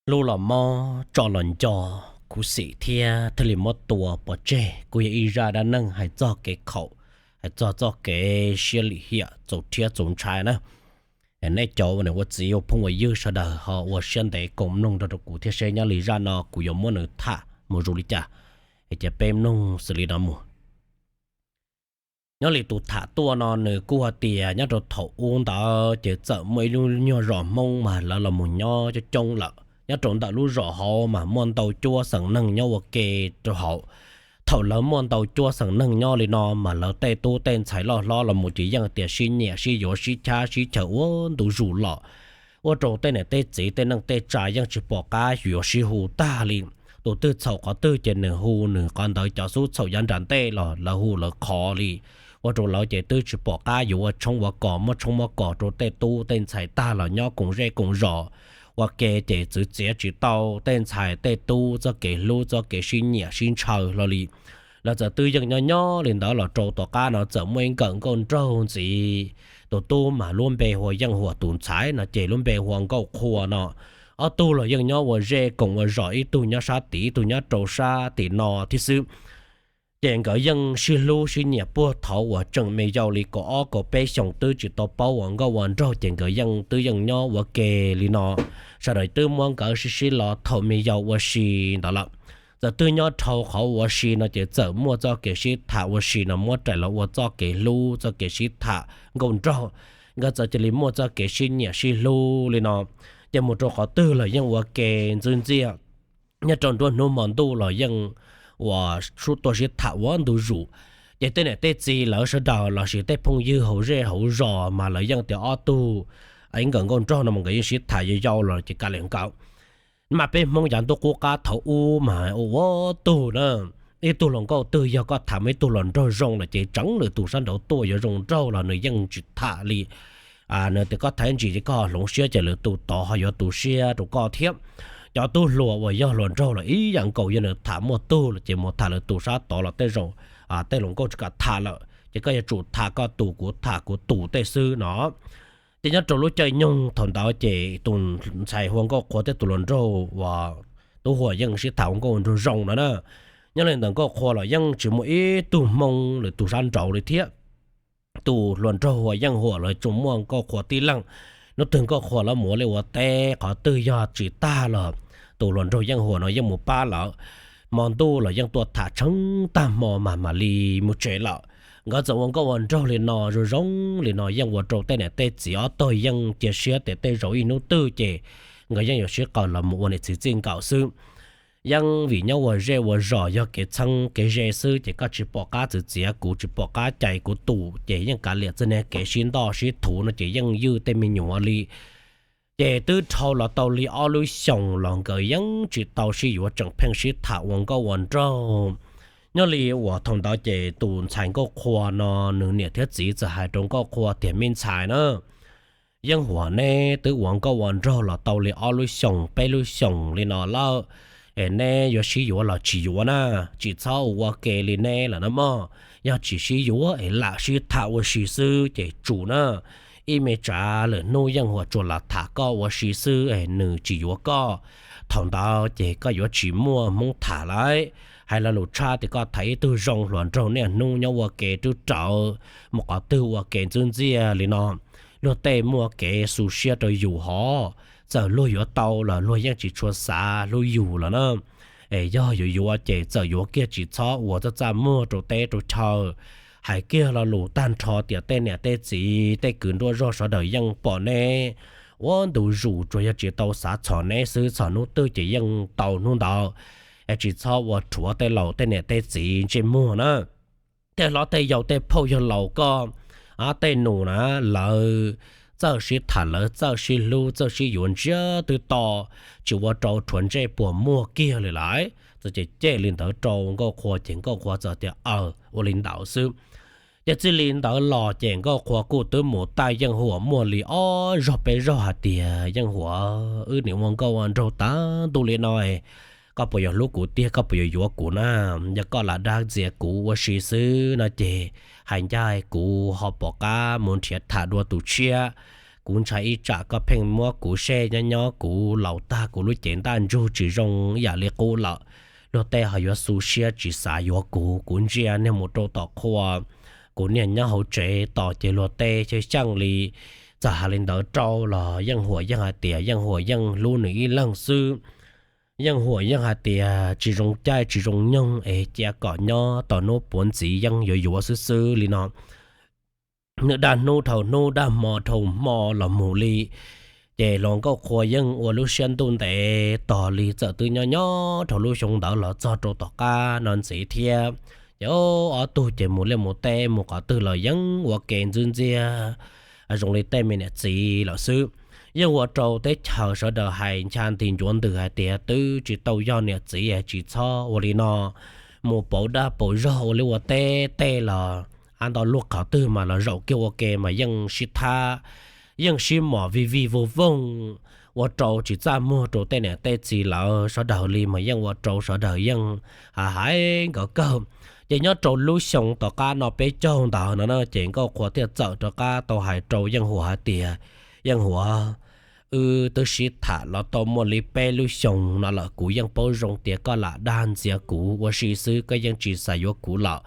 Hlub los mob, tso los nco, khuv xim thiab thiaj li muab tua pov tseg. Kuj yog ib zaj dab neeg hais txog kev khaum, hais txog txoj kev siab lim hiam txaus rhiab txaus ntshai na. Nej cov uas ua txiv ua phooj ua ywg sawv daws ho ua siab ntev koom mloog nrog rau kuv thiab seb nyob li zaj no kuv yuav muab nws tham mus zoo li cas. Ces peb mloog xws li no mus. Nyob li tus tham tuaj no nws kuj hais tias nyob rau thaum ub ntawd ces txawm muaj ib lub nyuag zos Hmoob mas lawv los mus nyob coob coob lawm. Nyob rau ntawm lub zos hauv mas muaj ntau cuab xeem neeg nyob ua ke rau hauv. Thaum lawv muaj ntau cuab xeem neeg nyob li no mas lawv tej tub tej ntxhais loj hlob los mus ces yeej tias sib nyiam sib yuav sib chab sib chaws ua ntu zus los, ua rau tej niam tej txiv tej neej tej tsa yeej tsis pom qab yuav sib hu tag li. Tus twg txhaum qhov twg ces nws hu nws qhov ntawd, cov xub txhaum yav nram ntej los lawv hu lawv qhov li. Ua rau lawv ces twb tsis pom qab yuav ua tshoob ua kos, muab tshoob muab kos rau tej tub tej ntxhais tag los nyob koom zej koom zos ua ke ces txwv txiav tsis tau tej ntxhais tej tub txoj kev hlub txoj kev sib nyiam sib ntshaw hlo li. Lawv txawm twb yeej nyob nyob li ntawd los rau tom qab no txawm muaj ib nkawm nkauj nraug ntxiv. Tus tub mas lub npe hu ua Yeej Huam, tus ntxhais no ces lub npe hu ua Nkauj Qhua no. Ob tug los yeej nyob ua zej koom ua zos, ib tug nyob sab tid ib tug nyob rau sab tim no thiab xwb. Ces nkawd yeej sib hlub sib nyiam puag thaum uas tseem me yau li kaum ob kaum peb xyoos twb tsis tau paub ua nkauj ua nraug ces nkawd yeej twb yeej nyob ua ke li no. Sawv daws twb muab nkawd sib sib los thaum me yau ua si ntawd lawm. Txawm twb nyob dhau qhov ua si no ces txawm muaj txoj kev sib tham ua si no muab rais los ua txoj kev hlub txoj kev sib tham nkauj nraug. Nkawd txawm cia li muaj txoj kev sib nyiam sib hlub li no, ces mus rau qhov twg los yeej ua ke ntxwb ntxiaj. Nyob rau nruab hnub hmo ntuj los yeej uas sib tuaj sib tham ua ntu zus. Ces tej niam tej txiv lawv sawv daws lossis tej phooj ywg hauv zej hauv zos mas lawv yeej tias ob tug ib nkawm nkauj nraug no mas nkawd yeej sib tham yau yau los ces kav liam nkawd. Mas peb Hmoob yav ntuj qub qab thaum ub mas ua ua tug na, ib tug hluas nkauj twg yog koj tham muaj ib tug hluas nraug zoo lawm ces tseev lwm tus sab nraud tuaj yuav zoo nraug los nws yeej tsis tham li. Nws tias koj tham ntsis ces koj ho hloov siab ces lwm tus tod ho yuav tu siab rau koj thiab. Cov tub hluas uas yog hluas nraug los ib yam nkaus, yog nws tham muaj tug lawm ces mus tham lwm tus sab tod los tej zaum tej hluas nkauj tsis kam tham lawm ces koj yuav tsum tham koj tus kuv tham kuv tus tej xwb no. Ces nyob rau lub caij nyoog thaum ntawd ces tus ntxhais hu ua Nkauj Qhua thiab tus hluas nraug uas Tub Huam yeej sib tham ua nkauj nraug zoo no na. Nyob li ntawm Nkauj Qhua los yeej tsis muaj ib tug Hmoob lwm tus sab nraud li thiab. Tus hluas nraug hu ua Yeej Huam los tsuas muaj Nkauj Qhua tib leeg. Hnub twg Nkauj Qhua lawv mus ua liaj ua teb qhov twg yog tsis tag los tus hluas nraug Yeej Huam no yeej mus pab lawv. Hmo ntuj los yeej tuaj tham tsheej tag hmo mas mam li mus tsev lawm. Nkawd txawm ua nkauj ua nraug li no zoo zoo li no yeej ua rau tej niam tej txiv ob tog yeej cia siab tias tej zaum ib hnub twg ces nkawd yeej yuav sib qaws los mus ua niam txiv txij nkawm xwb. Yeej vim nyob ua zej ua zos yog kev txheeb kev ze xwb ces koj tsis pom qab txwv txiav kuv, tsis pom qab cais kuv tus, ces yeej kav liam txoj niag kev sib ntoj sib thuv no ces yeej ywj tej me nyuam li. Ces twb dhau los tau li ob lub xyoos los nkawd yeej tsis tau sib yuav, tseem pheej sib tham ua nkauj ua nraug. Nyob li uas thaum ntawd ces tus ntxhais Nkauj Qhua no nws niam thiab txiv txawm hais rau Nkauj Qhua tias, Me ntxhais na, Yeej Huam neb twb ua nkauj ua nraug los tau li ob lub xyoos peb lub xyoos li no lawm, es neb yuav sib yuav los tsis yuav na, tsis txhob ua ua ke li neb lawm na mog. Yog tsis sib yuav es lam sib tham ua si xwb ces tsum na. Ib me tsav lwm hnub Yeej Huam tsuas lam tham koj ua si xwb es nws tsis yuav koj, thaum ntawd ces koj yuav tsis muaj hmoob tham lawm. Hais lo lus tshaj tias koj tham ib tug zoo hluas nraug niaj hnub nyob ua ke rub rawv, mus qhov twg ua ke ntxwb ntxiaj li no. Luag tej muaj kev xu siab rau yus hov, txawm luag yuav tau los luag yeej tsis tshua xav hlub yus lawm na. Es yog yuav yuav ces txawm yuav kiag tsis txhob ua txaj txaj muag rau teb rau chaw. Hais kiag lo lus tag nrho tias tej niam tej txiv tej kwv nruab zog sawv daws yeej pom neb ua ntu zus, tsuas yog tsis tau xav txhom neb xwb, txhom hnub twg ces yeej tau hnub ntawd. Es tsis txhob ua rhuav tej laus tej niam tej txiv ntsej muag na. Tej hlob tej yau tej phauj yawg laus koj, tej nus na, lawv txawj sib tham, lawv txawj sib hlub txawj sib yuav ntsiag twb to, tsis ua rau rhuav ntsej puas muag kiag li lawm. Txawm ces cem li ntawd rau Nkauj Qhua ces Nkauj Qhua txawm tias, Aws, ua li ntawd xwb. Ces txij li ntawd los ces Nkauj Qhua kuj twb mus taij Yeej Huam muaj li ob zaug peb zaug hais tias, Yeej Huam, wb nim ua nkauj ua nraug tag ntuj li no, koj puas yuav hlub kuv tiag, koj puas yuav yuav kuv na? Yog koj lam dag ntxias kuv ua si xwb no ces hais ncaj kuv ho pom qab mus nrhiav tham dua tus tshiab. Kuv ntshai ib tsam koj pheej muab kuv seb nyob nyob kuv laus tag kuv lub cev ntaj ntsug tsis zoo ib yam li qub lawm, luag tej ho yuav xu siab tsis xav yuav kuv. Kuv ntsia niag mus rau tom qhua, kuv niag nyob hauv tsev tos ces luag tej xyeej li. Txawm hais li ntawd rau los Yeej Huam yeej hais tias Yeej Huam yeej hlub nws ib leeg xwb. Yeej Huam yeej hais tias tsis zoo caij tsis zoo nyoog es cia kom nyob tos hnub puav ntxiv yeej yuav yuav xwb xwb li no. Nws dag hnub dhau hnub dag hmo dhau hmo los mus li. Ces hluas nkauj qhua yeej ua lub siab ntuj ntev tos li txawm twb nyob nyob dhau lub xyoo ntawd los txog rau tom qab no ntxiv thiab. Ces ob tug ces mus liaj mus teb mus qhov twg los yeej ua ke ntxwb ntxiag zoo li tej me niam txiv lawm xwb. Yeej ua rau teb chaws sawv daws hais ncha nti ncuav ntws hais tias twb tsis tau yog niam txiv es tsis txhob ua li no. Mus pauv dag pauv zog ua liaj ua teb tej los a nto luj qhov twg mas los zaum kiag ua ke mas yeej sib thab, yeej sib mos vij vij voog voog, ua rau tsis txaj muag rau tej niam tej txiv lawv sawv daws li mas yeej ua rau sawv daws yeej hais nkawd kawg. Ces nyob rau lub xyoo tom qab no peb caug ntawd no na ces Nkauj Qhua thiaj txawm rov qab tau hais rau Yeej Huam hais tias, Yeej Huam, wb twb sib tham los tau muaj li peb lub xyoo no lawm, kuv yeej paub zoo tias koj lam dag ntxias kuv ua si xwb, koj yeej tsis xav yuav kuv lawm.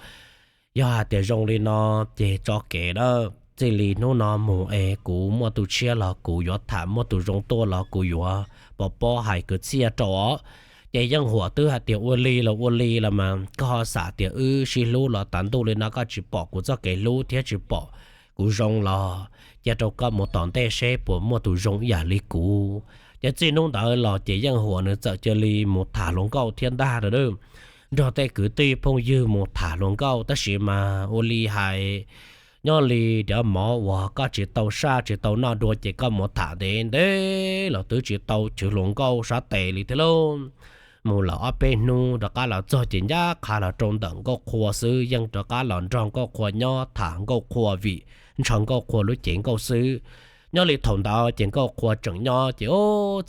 Yog hais tias zoo li no ces tso kev na, txij li hnub no mus es kuv muaj tus tshiab los kuv yuav tham, muaj tus zoo tuaj los kuv yuav pov pob hais kwv txhiaj rau os. Ces Yeej Huam twb hais tias ua li los ua li los mas koj ho xav tias wb sib hlub los tas ntuj li no koj tsis pom kuv txoj kev hlub thiab tsis pom kuv zoo los cia rau koj mus tom ntej seb puas muaj tus zoo ib yam li kuv. Ces txij hnub ntawd los ces Yeej Huam nws txawm cia li mus tham hluas nkauj thiab ntag. Nrog tej kwv tij phooj ywg mus tham hluas nkauj tab sis mas ua li hais nyob li diav mov uas koj tsis tau saj tsis tau noj dua ces koj mus tham ntev ntev los twb tsis tau chwv hluas nkauj sab tes li thiab lauj. Mus lawm ob peb hnub rov qab los txog ces ncaj qha los rau ntawm Nkauj Qhua xwb, yeej rov qab los nrog Nkauj Qhua nyob tham Nkauj Qhua vim ntshaw Nkauj Qhua lub cev nkauj xwb. Nyob li thaum ntawd ces Nkauj Qhua tseem nyob ces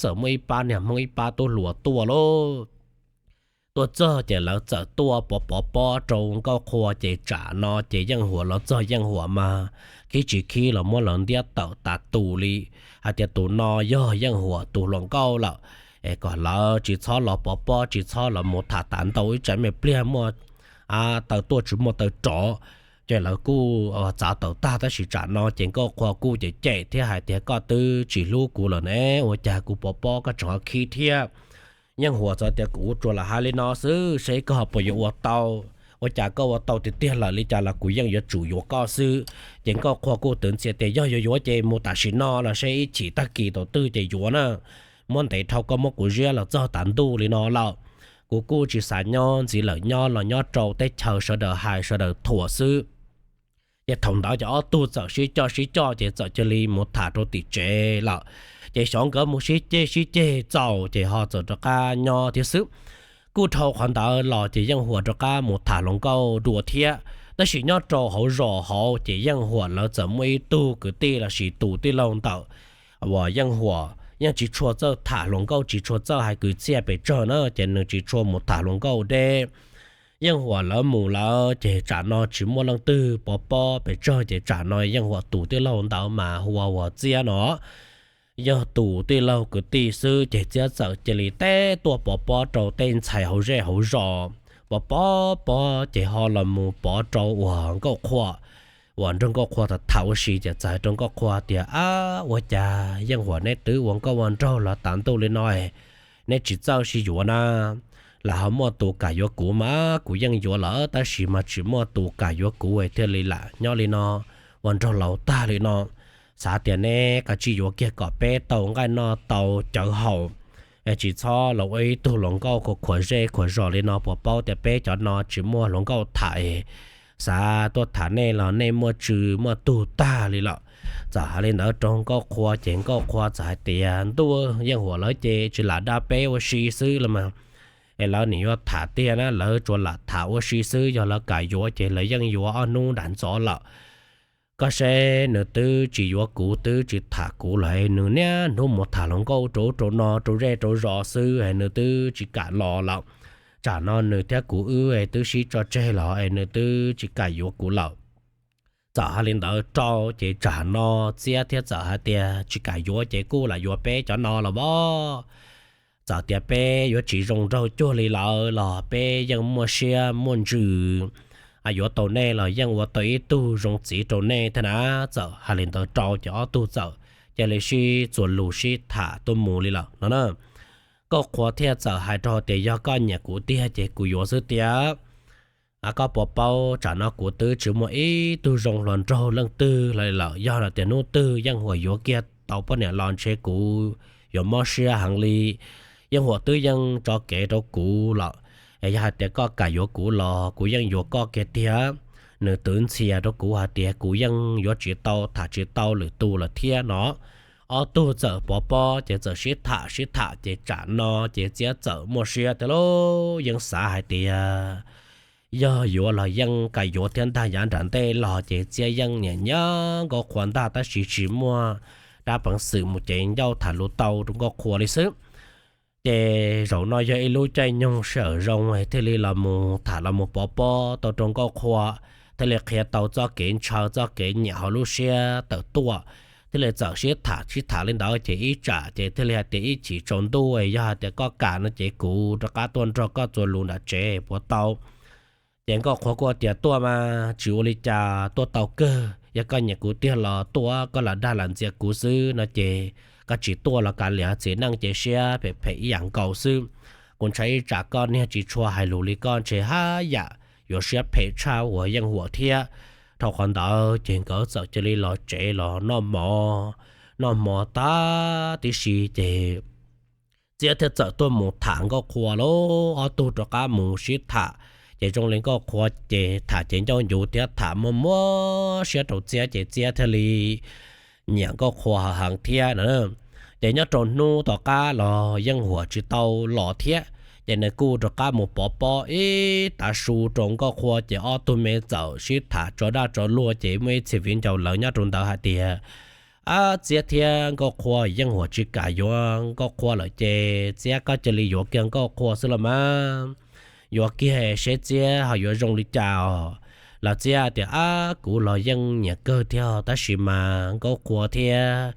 txawm muaj ib pab niag Hmoob ib pab tub hluas tuaj lauj. Tuaj txog ces lawv txawm tuaj pov pov pob rau Nkauj Qhua ces tsam no ces Yeej Huam los txog Yeej Huam mas khib tsis khib los muab lawv ntiab tawm tas tus li, hais tias tus no yog Yeej Huam tus hluas nkauj lawm, es kom lawv tsis txhob los pov pob tsis txhob los mus tham tas ntau ib tsam me pliag muaj taw tuaj tsis muaj taw rov. Ces lawv kuj txav tawm tag tab sis tsam no ces Nkauj Qhua kuj cem cem thiab hais tias koj twb tsis hlub kuv lawm ne, ua cas kuv pov pob koj tseem ho khib thiab. Yeej Huam txawm tias kuv tsuas lam hais li no xwb seb koj ho puas yuav ua tau, ua cas koj ua tau tiag tiag lawm li cas los kuv yeej yuav tsum yuav koj xwb. Ces Nkauj Qhua kuj twv ntxias tias yog yuav yuav ces mus tam sim no los seb ib chim tag kis thaum twg ces yuav na, muab ntev dhau koj muab kuv ziab los txog tas ntuj li no lawm. Kuv kuj tsis xav nyob ntxiv lawm, nyob los nyob rau teb chaws sawv daws hais sawv daws thuam xwb. Ces thaum ntawd ces ob tug txawm sib coj sib coj ces txawm cia li mus tham rau tim tsev lawm. Ces xyov nkawd mus sib ceg sib ceg txaus ces ho txawm rov qab nyob thiab xwb. Kuj dhau qhov ntawd los ces Yeej Huam rov qab mus tham hluas nkauj dua thiab. Tab sis nyob rau hauv zos hauv ces Yeej Huam lawv txawm muaj ib tug kwv tij lossis tus tij laug ntawm uas Yeej Huam yeej tsis tshua txawj tham hluas nkauj, tsis tshua txawj hais kwv txhiaj pes tsawg na, ces nws tsis tshua mus tham hluas nkauj deb. Yeej Huam lawv mus lawm ces tsam no tsis muaj leej twg pov pob pes tsawg ces tsam no Yeej Huam tus tij laug ntawd mas hu ua Txiab no. Yog tus tij laug kwv tij xwb ces Txiab txawm cia li teb tuaj pov pob rau tej ntxhais hauv zej hauv zos. Pov pob pob ces ho los mus pov rau uas Nkauj Qhua, uas nrog Nkauj Qhua tham tham ua si ces txawm hais rau Nkauj Qhua tias, Ab, ua cas Yeej Huam neb twb ua nkauj ua nraug los tas ntuj li no, neb tsis txawj sib yuav na? Lam ho muaj tus kam yuav kuv mas kuv yeej yuav lawm tab sis mas tsis muaj tus kam yuav kuv es thiaj li lam nyob li no ua nraug laus tag li no. Xav tias neb kav tsij yuav kiag kom peb tau nqaij noj tau cawv haus, tsis txhob los ua ib tug hluas nkauj khuam zej khuam zos li no, puas paub tias peb cov no tsis muaj hluas nkauj tham es xav tuaj tham nej los nej muaj tswv muaj tug tag li lawm. Txawm hais li ntawd rau Nkauj Qhua ces Nkauj Qhua txawm hais tias, Ntuj, Yeej Huam lawv ces tsis lam dag peb ua si xwb los mas, es lawv nim yuav tham tiag na, lawv tsuas lam tham ua si xwb, yog lawv kam yuav ces lawv yeej yuav ob hnub nram ntxov lawm. Koj seb nws twb tsis yuav kuv twb tsis tham kuv lawm, nws niaj hnub mus tham hluas nkauj rau ub rau no rau zej rau zos xwb es nws twb tsis kam los lawm. Tsam no nws thiab kuv wb es twb sib tso tseg los es nws twb tsis kam yuav kuv lawm. Txawm hais li ntawd rau ces tsam no Txiab thiaj txawm hais tias, Tsis kam yuav ces kuj lam yuav peb cov no los as. Txawm tias peb yuav tsis zoo nraug cuag li lawv los peb yeej muaj siab muaj ntsws yuav tau nej los yeej ua tau ib tug zoo txiv rau nej thiab na. Txawm hais li ntawd rau ces ob tug txawm cia li sib txuas lus sib tham tuaj mus li lawm no na. Nkauj Qhua thiaj txawm hais rau tias, Yog koj nyiam kuv tiag ces kuv yuav xwb tiag. Koj puas paub tsam no kuv twb tsis muaj ib tug zoo hluas nraug leej twg li lawm. Yog hais tias hnub twg Yeej Huam yuav kiag tau poj niam los ntshe kuv yuav mob siab heev li. Yeej Huam twb yeej tso kev rau kuv lawm. Yog hais tias koj kam yuav kuv los kuv yeej yuav koj kiag tiag. Nws twv ntxhias rau kuv hais tias kuv yeej yuav tsis tau tham tsis tau lwm tus lawm thiab no. Ob tug txawm pov pob ces txawm sib tham sib tham ces tsam no ces Txiab txawm muaj siab thiab lauj. Yeej xav hais tias yog yuav los yeej kam yuav thiab ntag. Yav nram ntej los ces Txiab yeej nyiam nyiam Nkauj Qhua ntag tab sis tsis muaj dab peev xwm mus cev ncauj tham lus tau rau Nkauj Qhua li xwb. Ces zaum no yog ib lub caij nyoog sij hawm zoo thiaj li los mus tham los mus pov pob tau rau Nkauj Qhua, thiaj li qhia tau txoj kev ntshaw txoj kev nyiam hauv lub siab tawm tuaj. Thiaj li txawm sib tham sib tham li ntawd ces ib tsam ces thiaj li hais tias, Ib chim tsaus ntuj yog hais tias koj kam no ces kuv rov qab tuaj nrog koj txuas lus nram tsev puas tau? Ces Nkauj Qhua kuj tias, Tuaj mas tsis ua li cas, tuaj tau kawg. Yog koj nyiam kuv tiag los tuaj, koj lam dag lam ntxias kuv xwb no ces koj tsis tuaj los kav liam, txiv neej ces siab phem phem ib yam nkaus xwb. Kuv ntshai ib tsam koj niag tsis tshua hais lus li koj ntshe haj yam yuav siab phem tshaj uas Yeej Huam thiab. Dhau qhov ntawd ces nkawd txawm cia li los tsev los noj mov. Noj mov tag tib si ces Txiab thiaj txawm tuaj mus tham Nkauj Qhua lauj. Ob tug rov qab mus sib tham ces zoo li Nkauj Qhua ces tham ces ncauj ncuv thiab tham muaj muab siab rau Txiab ces Txiab thiaj li nyiam Nkauj Qhua heev thiab no. Ces nyob rau hnub tom qab los Yeej Huam tsis tau los thiab, ces nws kuj rov qab mus pov pob ib tav su rau Nkauj Qhua ces ob tug me txawm sib tham tso daj tso luag ces muaj ib txhia viv ncaus lawv nyob rau ntawd hais tias, Ab, Txiab thiab Nkauj Qhua, Yeej Huam tsis kam yuav Nkauj Qhua lawm ces Txiab koj cia li yuav kiag Nkauj Qhua xwb los mas. Yuav kiag seb Txiab ho yuav zoo li cas os. Los Txiab tias, Ab, kuv los yeej nyiam kawg thiab tab sis mas Nkauj Qhua thiab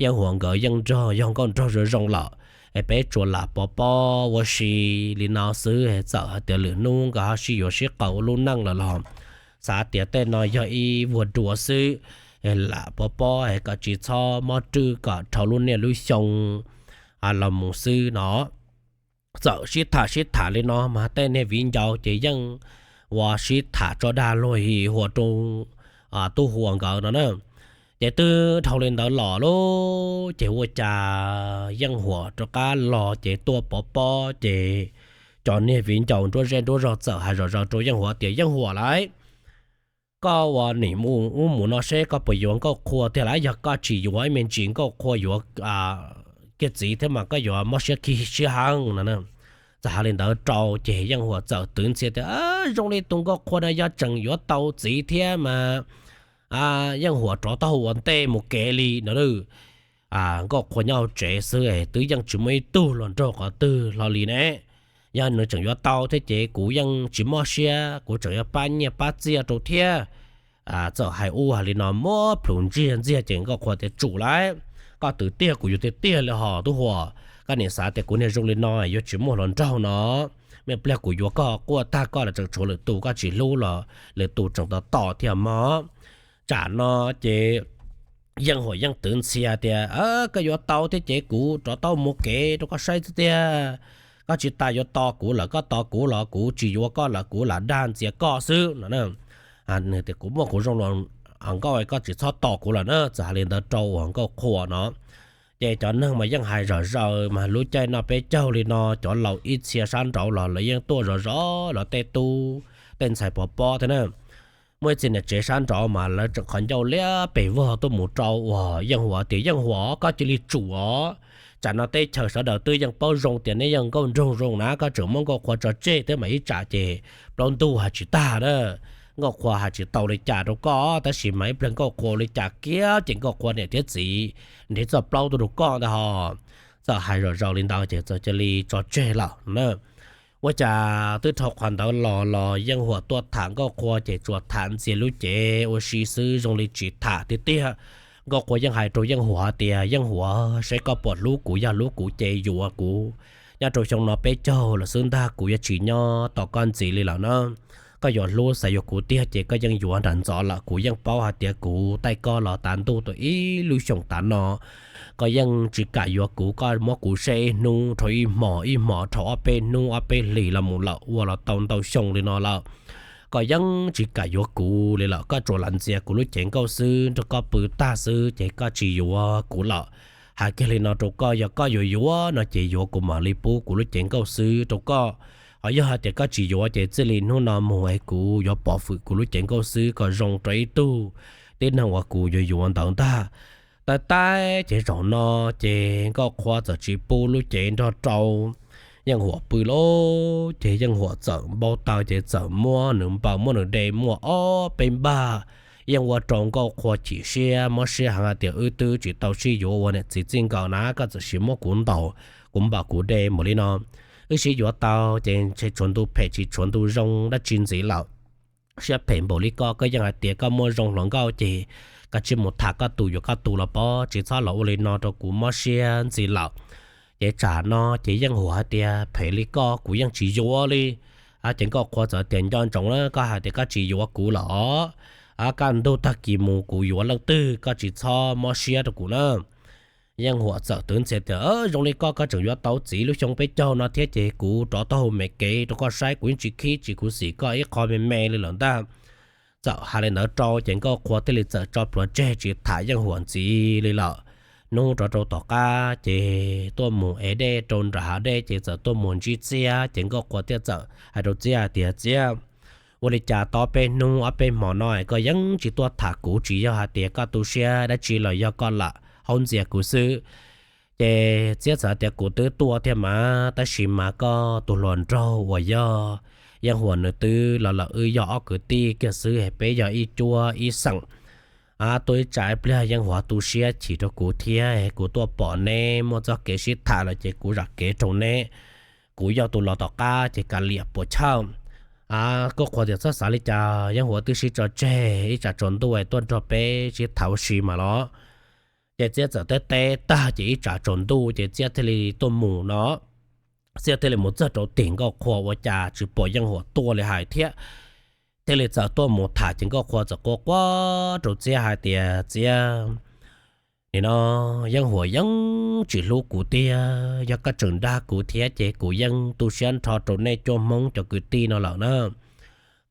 Yeej Huam nkawd yeej nrog yog nkauj nraug zoo zoo lawm, es peb tsuas lam pov pob ua si li no xwb. Txawm hais tias lwm hnub nkawd ho sib yuav sib qawm ua lub neej lawm los xav tias tej no yog ib vuag dua xwb, lam pov pob es kom tsis txhob mob rwj kom dhau lub niaj lub xyoo los mus xwb no. Txawm sib tham sib tham li no mas tej niag viv ncaus ces yeej ua sib tham tso dag luag his huas rau Tub Huas nkawd no na. Ces twb dhau li ntawd los lauj ces ua cas Yeej Huam rov qab los ces tuaj pov pob ces cov niag viv ncaus nruab zej nruab zog txawm hais zom zaws rau Yeej Huam tias, Yeej Huam lauj, koj ua nim mus ub mus no seb koj puas yuav Nkauj Qhua tiag lauj? Yog koj tsis yuav ib me ntsis Nkauj Qhua yuav kiag txiv thiab mas koj yuav mob siab khi siab heev no. Txawm hais li ntawd rau ces Yeej Huam txawm twv ntxhias tias, Zoo li tus Nkauj Qhua no yog tseem yuav tau txiv thiab mas Yeej Huam rov taub hau ua ntej mus kev li no. Nkauj Qhua nyob hauv tsev xwb twb yeej tsis muaj ib tug hluas nraug qhov twg hlo li ne. Yog nws tseem yuav tau thiab ces kuv yeej tsis mob siab, kuv tseem yuav pab nyiaj pab txiaj rau thiab. Txawm hais ub hais li no muab plhus ntsiag ntxiag ces Nkauj Qhua tias, Tsum lauj, koj twv tiag kuv yuav tiag tiag li hos Tub Huas. Koj niam xav tias kuv niag zoo li no yuav tsis muaj hluas nraug no. Muaj pliag kuv yuav koj quaj tag koj los tseem tshuav lwm tus, koj tsis hlub los lwm tus tseem tos tos thiab mog. Tsam no ces Yeej Huam yeej twv ntxhias tias, Koj yuav tau thiab ces kuv rov taub hau mus kev rau koj saib xwb tiag. Koj tsis tas yuav tos kuv lawm, koj tos kuv los kuv tsis yuav koj lawm, kuv lam dag ntxias koj xwb no. Nws tias, Kuv muaj kuv zoo los nkauj, koj tsis txhob tos kuv lawm na. Txawm hais li ntawd rau uas Nkauj Qhua no ces cov neeg mas yeej hais zom zaws mas lub caij noj peb caug li no cov laus ib txhia sab nraud los lawv yeej tuaj zov zov los tej tub tej ntxhais pov pob thiab na. Muaj ib txhia niam tsev sab nraud mas lawv tseem qhov ncauj liab pes vog tuaj mus rau uas Yeej Huam tias, Yeej Huam, koj cia li tsum os. Tsam no teb chaws sawv daws twb yeej paub zoo tias neb yog nkauj nraug zoo na, koj tseem muab Nkauj Qhua tso tseg thiab mas ib tsam ces plaub ntug hais tsis tag na. Nkauj Qhua hais tsis tau li cas rau koj tab sis mas ib pliag Nkauj Qhua ua li cas kiag ces Nkauj Qhua niam thiab txiv nrhiav txoj plaub tuaj rau koj ntag hos. Txawm hais zom zaws li ntawd ces txawm cia li tso tseg lawm na. Ua cas twb dhau qhov ntawd los los Yeej Huam tuaj tham Nkauj Qhua ces tsuas tham ntxias lub cev ua si xwb, zoo li tsis tham tiag tiag. Nkauj Qhua yeej hais rau Yeej Huam hais tias, Yeej Huam, saib koj puas hlub kuv, yog hlub kuv ces yuav kuv. Nyob rau xyoo no peb caug lawm xwb ntag, kuv yuav tsis nyob tos koj ntxiv li lawm na. Koj yuav hlub xav yuav kuv tiag ces koj yeej yuav nram ntxov lawm. Kuv yeej paub hais tias kuv taij koj los tav ntuj tau ib lub xyoos tav no, koj yeej tsis kam yuav kuv, koj muab kuv seb ib hnub dhau ib hmos, ib hmos dhau ob peb hnub, ob peb hlis los mus lawm, ua los tau ntau xyoo li no lawm. Koj yeej tsis kam yuav kuv li lawm, koj tsuas lam ntxias kuv lub cev nkauj xwb, nrog koj pw tag xwb ces koj tsis yuav kuv lawm. Hais kiag li no rau koj, yog koj yuav yuav no ces yuav, kuv mam li pub kuv lub cev nkauj xwb rau koj. Ho yog hais tias koj tsis yuav ces txij li hnub no mus es kuv yuav pov hwm kuv lub cev nkauj xwb kom zoo rau ib tug tib neeg uas kuv yuav yuav ntawd ntag. Tab sis ces zaum no ces Nkauj Qhua txawm tsis pub lub cev nrog rau Yeej Huam pw lawm. Ces Yeej Huam txawm npau taws ces txawm muab nws npaws muab nws de muaj ob peb npag. Yeej ua rau Nkauj Qhua chim siab mob siab heev hais tias, Wb twb tsis tau sib yuav ua niam txiv txij nkawm na, koj txawm sis muab kuv ntaus, kuv npaws kuv de npaum li no. Wb sib yuav tau ces ntshe tshuav ntu phem tsis tshuav ntu zoo dab tsi ntxiv lawm. Siab phem npaum li koj, koj yeej hais tias koj muaj zoo hluas nkauj ces koj cia li mus tham koj tus yuav koj tus los pob, tsis txhob los ua li no rau kuv mob siab ntxiv lawm. Ces tsam no ces Yeej Huam hais tias, Phem li koj kuv yeej tsis yuav li. Ces Nkauj Qhua txawm tias, Nco ntsoov na, koj hais tias koj tsis yuav kuv lawm, kaj ntug tag kis mus kuv yuav leej twg, koj tsis txhob mob siab rau kuv na. Yeej Huam txawm twv ntxias tias, Zoo li koj, koj tseem yuav tau txiv lub xyoo peb caug no thiab ces kuv rov taub hau me kev rau koj saib, kuv yeej tsis khib tsis khuv xim koj ib qho me me li lawm ntag. Txawm hais li ntawd rau ces Nkauj Qhua thiaj li txawm tso plhuav tseg tsis tham Yeej Huam ntxiv li lawm. Hnub rov rau tom qab ces tuaj mus ev dej rau nram hav dej ces txawm tuaj mus ntsib Txiab ces Nkauj Qhua thiaj txawm hais rau Txiab hais tias, Txiab, ua li cas tau peb hnub ob peb hmo no koj yeej tsis tuaj tham kuv, tsis yog hais tias koj tu siab dab tsi los yog koj lam haub ntxias kuv xwb? Ces Txiab txawm tias, Kuv twb tuaj thiab mas, tab sis mas koj tus hluas nraug uas yog Yeej Huam nws twb los lawm, wb yog ob kwv tij kiag xwb, peb yog ib cuab ib xeem. Tuaj ib tsam ib pliag Yeej Huam tu siab chim rau kuv thiab, kuv tuaj pom neb muaj txoj kev sib tham lawm ces kuv zam kev rau neb. Kuv yog tus los tom qab ces kav liam puas chawj. Nkauj Qhua tias, Txhob xav li cas, Yeej Huam twb sib tso tseg, ib tsam tsaus ntuj tuaj nrog peb sib tham ua si mas los. Ces Txiab txawm teb teb tag ces ib tsam tsaus ntuj ces Txiab thiaj li tuaj mus no. Txiab thiaj li mus txog rau tim Nkauj Qhua ua cas tsis pom Yeej Huam tuaj li hais thiab, thiaj li txawm tuaj mus tham ces Nkauj Qhua txawm quaj quaj rau Txiab hais tias, Txiab, nim no Yeej Huam yeej tsis hlub kuv tiag, yog koj tseem dag kuv thiab ces kuv yeej tu siab nrho rau nej cuab Hmoob cov kwv tij no lawm na.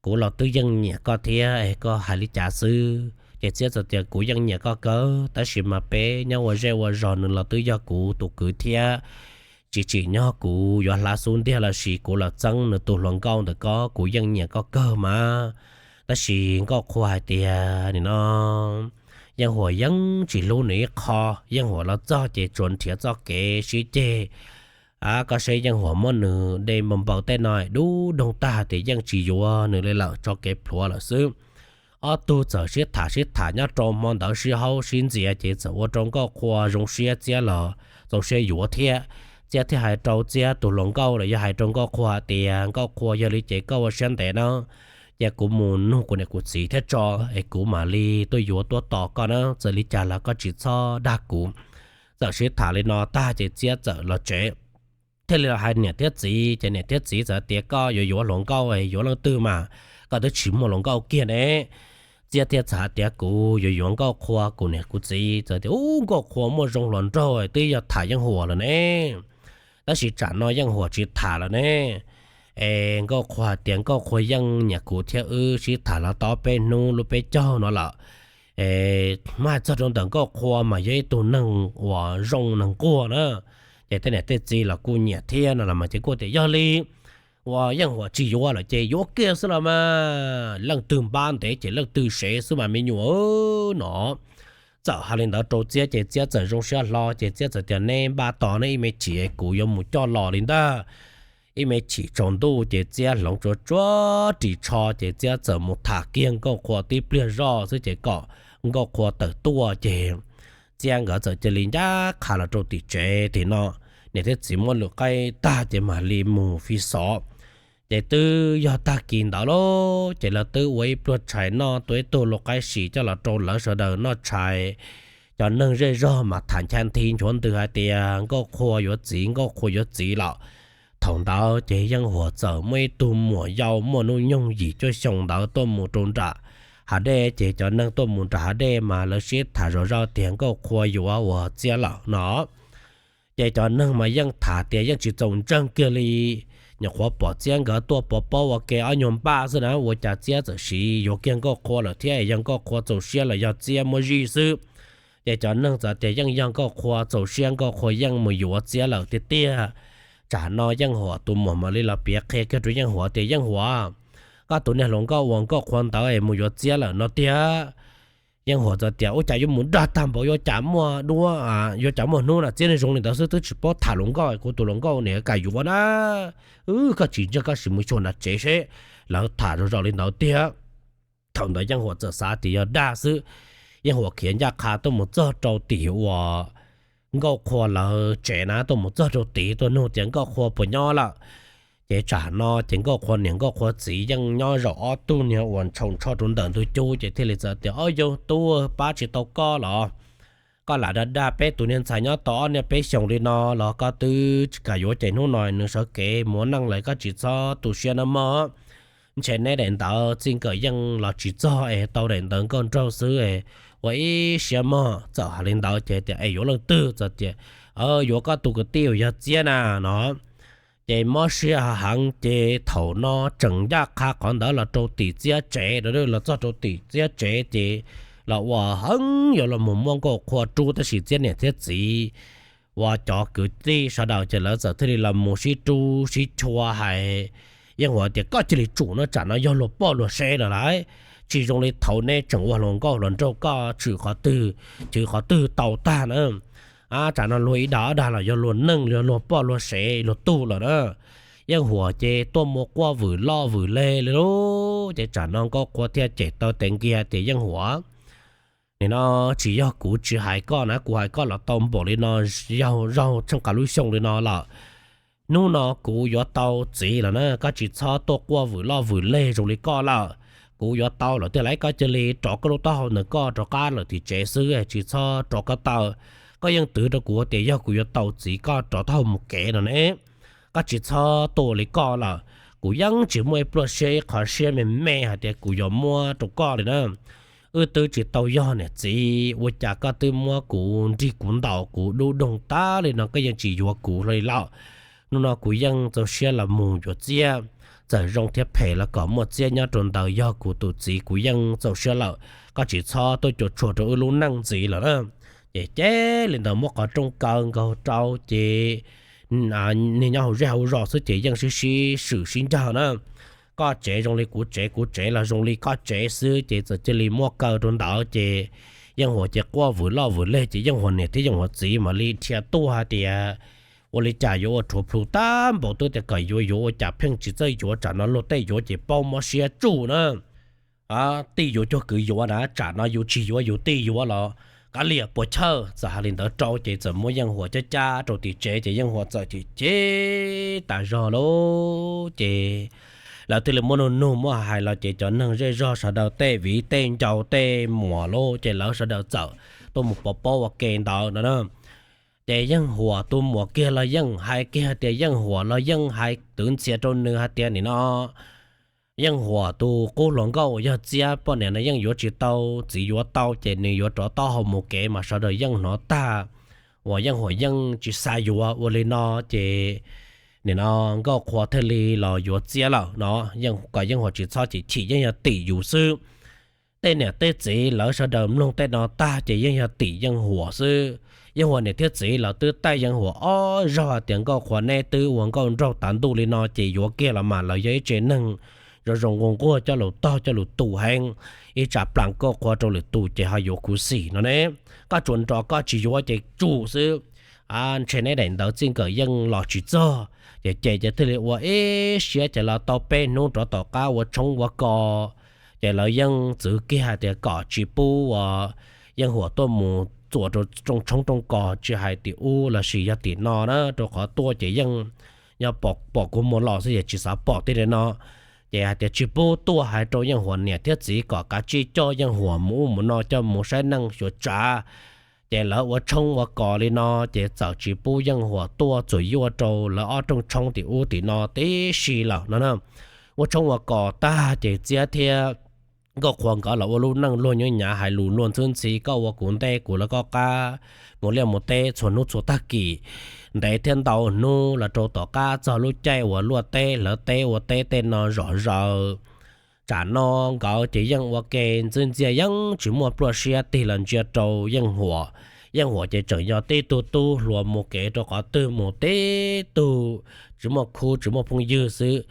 Kuv los twb yeej nyiam koj thiab, koj hais li cas xwb? Ces Txiab txawm tias, Kuv yeej nyiam koj kawg, tab sis mas peb nyob ua zej ua zos, nws los twb yog kuv tus kwv thiab, tsis tsim nyog kuv yuav hlab xub ntiag los sis kuv los txeeb nws tus hluas nkauj ntawm ko, kuv yeej nyiam koj kawg mas. Tab sis Nkauj Qhua hais tias nim no Yeej Huam yeej tsis hlub nws ib qho, Yeej Huam los txog ces tsuas nrhiav txoj kev sib ceg. Koj saib Yeej Huam muab nws de npaws npaws tej no dub doog tag tias yeej tsis yuav nws li lawm, tso kev plhuav lawm xwb. Ob tug txawm sib tham sib tham nyob rau hmo ntawd sib haub sib ntxias ces txawm ua rau Nkauj Qhua zoo siab, Txiab los zoo siab yuav thiab. Txiab thiaj hais rau Txiab tus hluas nkauj los yog hais rau Nkauj Qhua hais tias, Nkauj Qhua, yog li ces koj ua siab ntev na, cia kuv mus nug kuv niam kuv txiv thiab tso es kuv mam li tuaj yuav tuaj tos koj na, txawm li cas los koj tsis txhob dag kuv. Txawm sib tham li no tag ces Txiab txawm los tsev, thiaj li los hais niam thiab txiv ces niam thiab txiv txawm tias, Koj yuav yuav hluas nkauj yuav leej twg mas? Koj twb tsis muaj hluas nkauj kiag ne. Txiab thiaj txawm tias, Kuv yuav yuav Nkauj Qhua kuv niam kuv txiv. Txawm tias, Ub, Nkauj Qhua muaj zoo hluas nraug twb yog tham Yeej Huam lawm ne, tab sis tsam no Yeej Huam tsis tham lawm ne. Es Nkauj Qhua hais tias, Nkauj Qhua yeej nyiam kuv thiab, wb sib tham los tau peb hnub lub peb caug no lawm. Muab hais txog rau ntawm Nkauj Qhua mas yog ib tug neeg uas zoo neeg nquag na, ces tej niam tej txiv los kuj nyiam thiab no los mas ces kuj tias, Yog li uas Yeej Huam tsis yuav lawm ces yuav kiag xwb los mas, leej twg npab ntev ces leej twg sev xwb mas me nyuam no. Txawm hais li ntawd rau Txiab ces Txiab txawm zoo siab hlo ces Txiab txawm tias, Neb npaj tos neb ib me chim, kuv yuav mus coj los li ntag. Ib me chim tsaus ntuj ces Txiab hloov tsuav tsuav ris tsho ces Txiab txawm mus tham kiag Nkauj Qhua tib pliag zoj xwb ces kom Nkauj Qhua tawm tuaj ces Txiab nkawd txawm cia li ncaj qha los rau tim tsev tim no. Niam thiab txiv muab lwm qaib tag ces mam li mus fi xov. Ces twb yog tag kis ntawd lauj, ces lawv twb ua ib pluag tshais noj, tua ib tug lau qaib si coj los rau lawv sawv daws noj tshais. Cov neeg zej zog mas tham ncha nthi nchuav ntws hais tias Nkauj Qhua yuav txiv, Nkauj Qhua yuav txiv lawm. Thaum ntawd ces Yeej Huas txawm muaj ib tug muam yau muaj hnub nyoog yim cuaj xyoo ntawd tuaj mus rau nram hav dej, ces cov neeg tuaj mus nram hav dej mas lawv sib tham zom zaws tias Nkauj Qhua yuav ua Txiab lawm no. Ces cov neeg mas yeej tham tias yeej tsis txaus ntseeg kiag li, nyuam qhuav pom Txiab nkawd tuaj pov pob ua ke ob nyuag npaj xwb na, ua cas Txiab txawm siv yuav kiag Nkauj Qhua lawm thiab, yog Nkauj Qhua txaus siab los yog Txiab muab zij xwb. Ces cov neeg txawm tias yeej yog Nkauj Qhua txaus siab, Nkauj Qhua yeej mus yuav Txiab lawm tiag tiag. Tsam no Yeej Huas tus muam mam li los piav qhia kiag rau Yeej Huas tias, Yeej Huas, koj tus niag hluas nkauj uas Nkauj Qhua ntawd es mus yuav Txiab lawm no tiag. Yeej Huas txawm tias, Ua cas yuav mus dag tag npaum, yuav cas muaj duab, yuav cas muaj hnub na, Txiab niag zoo li ntawd xwb twb tsis paub tham hluas nkauj, kuv tus hluas nkauj niam kam yuav na. Koj tsis ntseeg koj sim mus xyuas nram tsev seb. Lawv tham zom zaws li ntawd tiag. Thaum ntawd Yeej Huas txawm xav tias yog dag xwb. Yeej Huas khiav ncaj qha tuaj mus txog rau tim uas Nkauj Qhua lawv tsev na, tuaj mus txog rau tid tuaj nug tias Nkauj Qhua puas nyob lawm. Ces tsam no ces Nkauj Qhua niam Nkauj Qhua txiv yeej nyob zaum ob tug niag uas ntshaus ntsho rau ntawm ntug cub, ces thiaj li txawm tias, Ob yawg tub, pab tsis tau koj los? Koj lam dag dag peb tus niag ntxhais nyob tau ob niaj peb xyoos li no los koj twb tsis kam yuav, ces hnub no nws sawv kev mus ua neej lawm, koj tsis txhob tu siab nawb mog. Ntshe neb daim ntawv txij nkawm yeej los tsis txog es tau daim ntawv nkauj nraug xwb, ua ib siab mog. Txawm hais li ntawd ces tias, Es yuav leej twg? Txawm tias, Yuav koj tus kwv tij uas yog Txiab na no. Ces mob siab heev ces thaum no tseem ncaj qha qhov ntawd los rau tim Txiab tsev, los txog rau tim Txiab tsev ces los ua heev yuav los mus muab Nkauj Qhua rub, tab sis Txiab niam thiab txiv uas cov kwv tij sawv daws ces lawv txawm thiaj li los mus sib rub sib tshua hais Yeej Huas tias, Koj cia li tsum no, tsam no yog luag poj luag sev lawm lauj. Tsis zoo li thaud neb tseem ua hluas nkauj hluas nraug, koj tshwm qhov twg, chwv qhov twg tau tag na. Tsam no luag ib dag ob dag los yog luag neej, yog luag poj luag sev luag tug lawm na. Yeej Huas ces tuaj muaj quaj vwm loj vwm leg li lauj. Ces tsam no Nkauj Qhua thiaj cem tau tes nkiag tias, Yeej Huas, nim no tsis yog kuv tsis hais koj na, kuv hais koj los tau npaum li no, yog zaug tsheej qas lub xyoo li no lawm. Hnub no kuv yuav tau txiv lawm na, koj tsis txhob tuaj quaj vwm loj vwm leg zoo li koj lawm. Kuv yuav tau lawm tiag lauj, koj cia li rov koj lub taub hau ntawm koj rov qab lawm tim tsev xwb, tsis txhob rov koj taw. Koj yeej twv rau kuv tias yog kuv yuav tau txiv koj rov taub hau mus kev no ne, koj tsis txhob tuaj li koj lawm. Kuv yeej tsis muaj ib pluaj siab ib qho siab me me hais tias kuv yuav muab rau koj li na. Wb twb tsis tau yog niam txiv, ua cas koj twb muab kuv nrig kuv ntaus, kuv dub doog tag li no koj yeej tsis yuav kuv li lawm. Hnub no kuv yeej txaus siab los mus yuav Txiab, txawm zoo thiab phem los kom muaj Txiab nyob rau ntawd yog kuv tus txiv, kuv yeej txaus siab lawm. Koj tsis txhob tuaj cuam tshuam rau wb lub neej ntxiv lawm na. Ces ces li ntawd muab qhov rooj kaw nkaus rau ces niag nyob hauv zej hauv zos xwb ces yeej sib sib swm sib ncaug na. Koj tsev zoo li kuv tsev, kuv tsev los zoo li koj tsev xwb, ces txawm cia li muab kaw rau ntawd ces Yeej Huas ces quaj vwm loj vwm leg ces Yeej Huas niam thiab Yeej Huas txiv mam li dhia tuaj hais tias, Ua li cas yuav ua rhuav plhu tag npaum, twb tias kom yuav yuav ua cas pheej tsis txawj yuav, tsam no luag tej yuav ces paub mob siab tsuj na. Tij yuav cuag kwv yuav na, tsam no yus tsis yuav yus tij yuav los kav liam puas chawj. Txawm hais li ntawd rau ces txawm muab Yeej Huas cab cab rau tim tsev ces Yeej Huas txawm chim chim tas zog lauj. Ces lawv thiaj li muab nug nug muab hais los ces cov neeg zej zog sawv daws tej viv tej ncaus tej muam lauj ces lawv sawv daws txawm tuaj mus pov pob ua ke ntawd no na. Ces Yeej Huas tus muam kiag los yeej hais kiag tias, Yeej Huas los yeej hais twv ntxhias rau nws hais tias nim no Yeej Huas tus qub hluas nkauj uas yog Txiab poj niam no yeej yuav tsis tau txiv yuav tau ces nws yuav rov taub hau mus kev mas sawv daws yeej hnov tag, uas Yeej Huas yeej tsis xav yuav. Ua li no ces nim no Nkauj Qhua thiaj li los yuav Txiab lawm no, kom Yeej Huas tsis txhob chim chim, yeej yog tim yus xwb. Tej niam tej txiv lawv sawv daws mloog tej no tag ces yeej yog tim Yeej Huas xwb. Yeej Huas niam thiab txiv lawv twb taij Yeej Huas ob zaug hais tias, Nkauj Qhua, neb twb ua nkauj nraug tav ntuj li no ces yuav kiag los mas lawv yog ib tsev neeg zoo zoo nquag nquag coj lus tog coj lus tus heev, ib tsam plam Nkauj Qhua rau lwm tus ces ho yuav khuv xim no ne. Koj tsuas nrog koj tsis yuav ces tsum xwb. Ntshe neb daim ntawv txij nkawm yeej los tsis txog. Ces ces ces thiaj li ua ib siab ces los tau peb hnub rov tom qab ua tshoob ua kos, ces lawv yeej txwv kiag hais tias kom tsis pub uas Yeej Huas tuaj mus txuas rau rooj tshoob rooj kos, tsis hais tim ub los sis yog tim no na, rau qhov tuaj ces yeej yog pom kuv mus los xwb ces tsis xav pom tib li no. Ces hais tias tsis pub tuaj, hais rau Yeej Huam niam thiab txiv kom kav tsij coj Yeej Huam mus ub mus no, coj mus saib neej xyuas tsav. Ces lawv ua tshoob ua kos li no, ces txawm tsis pub Yeej Huam tuaj, txawm yuav rau lawv ob rooj tshoob tim ub tim no tib si lawm no na. Ua tshoob ua kos tag ces Txiab thiab Nkauj Qhua nkawd los ua lub neej luag nyob nyav, hais lus luag ntxhwb ntxhi, koj ua kuv ntej, kuv lawv koj qab, mus liaj mus teb txhua hnub txhua tag kis, ntev thiab ntau hnub los rau tom qab txog lub caij uas luaj teb hlawv teb ua teb tej no zom zaws. Tsam no nkawd ces yeej ua ke ntxwb ntxiaj, yeej tsis muaj pluaj siab tig los ntsia rau Yeej Huam. Yeej Huam ces tseem yog tib tug tub hluas mus kev rau qhov twg mus tib tug, tsis muaj khub tsis muaj phooj ywg xwb.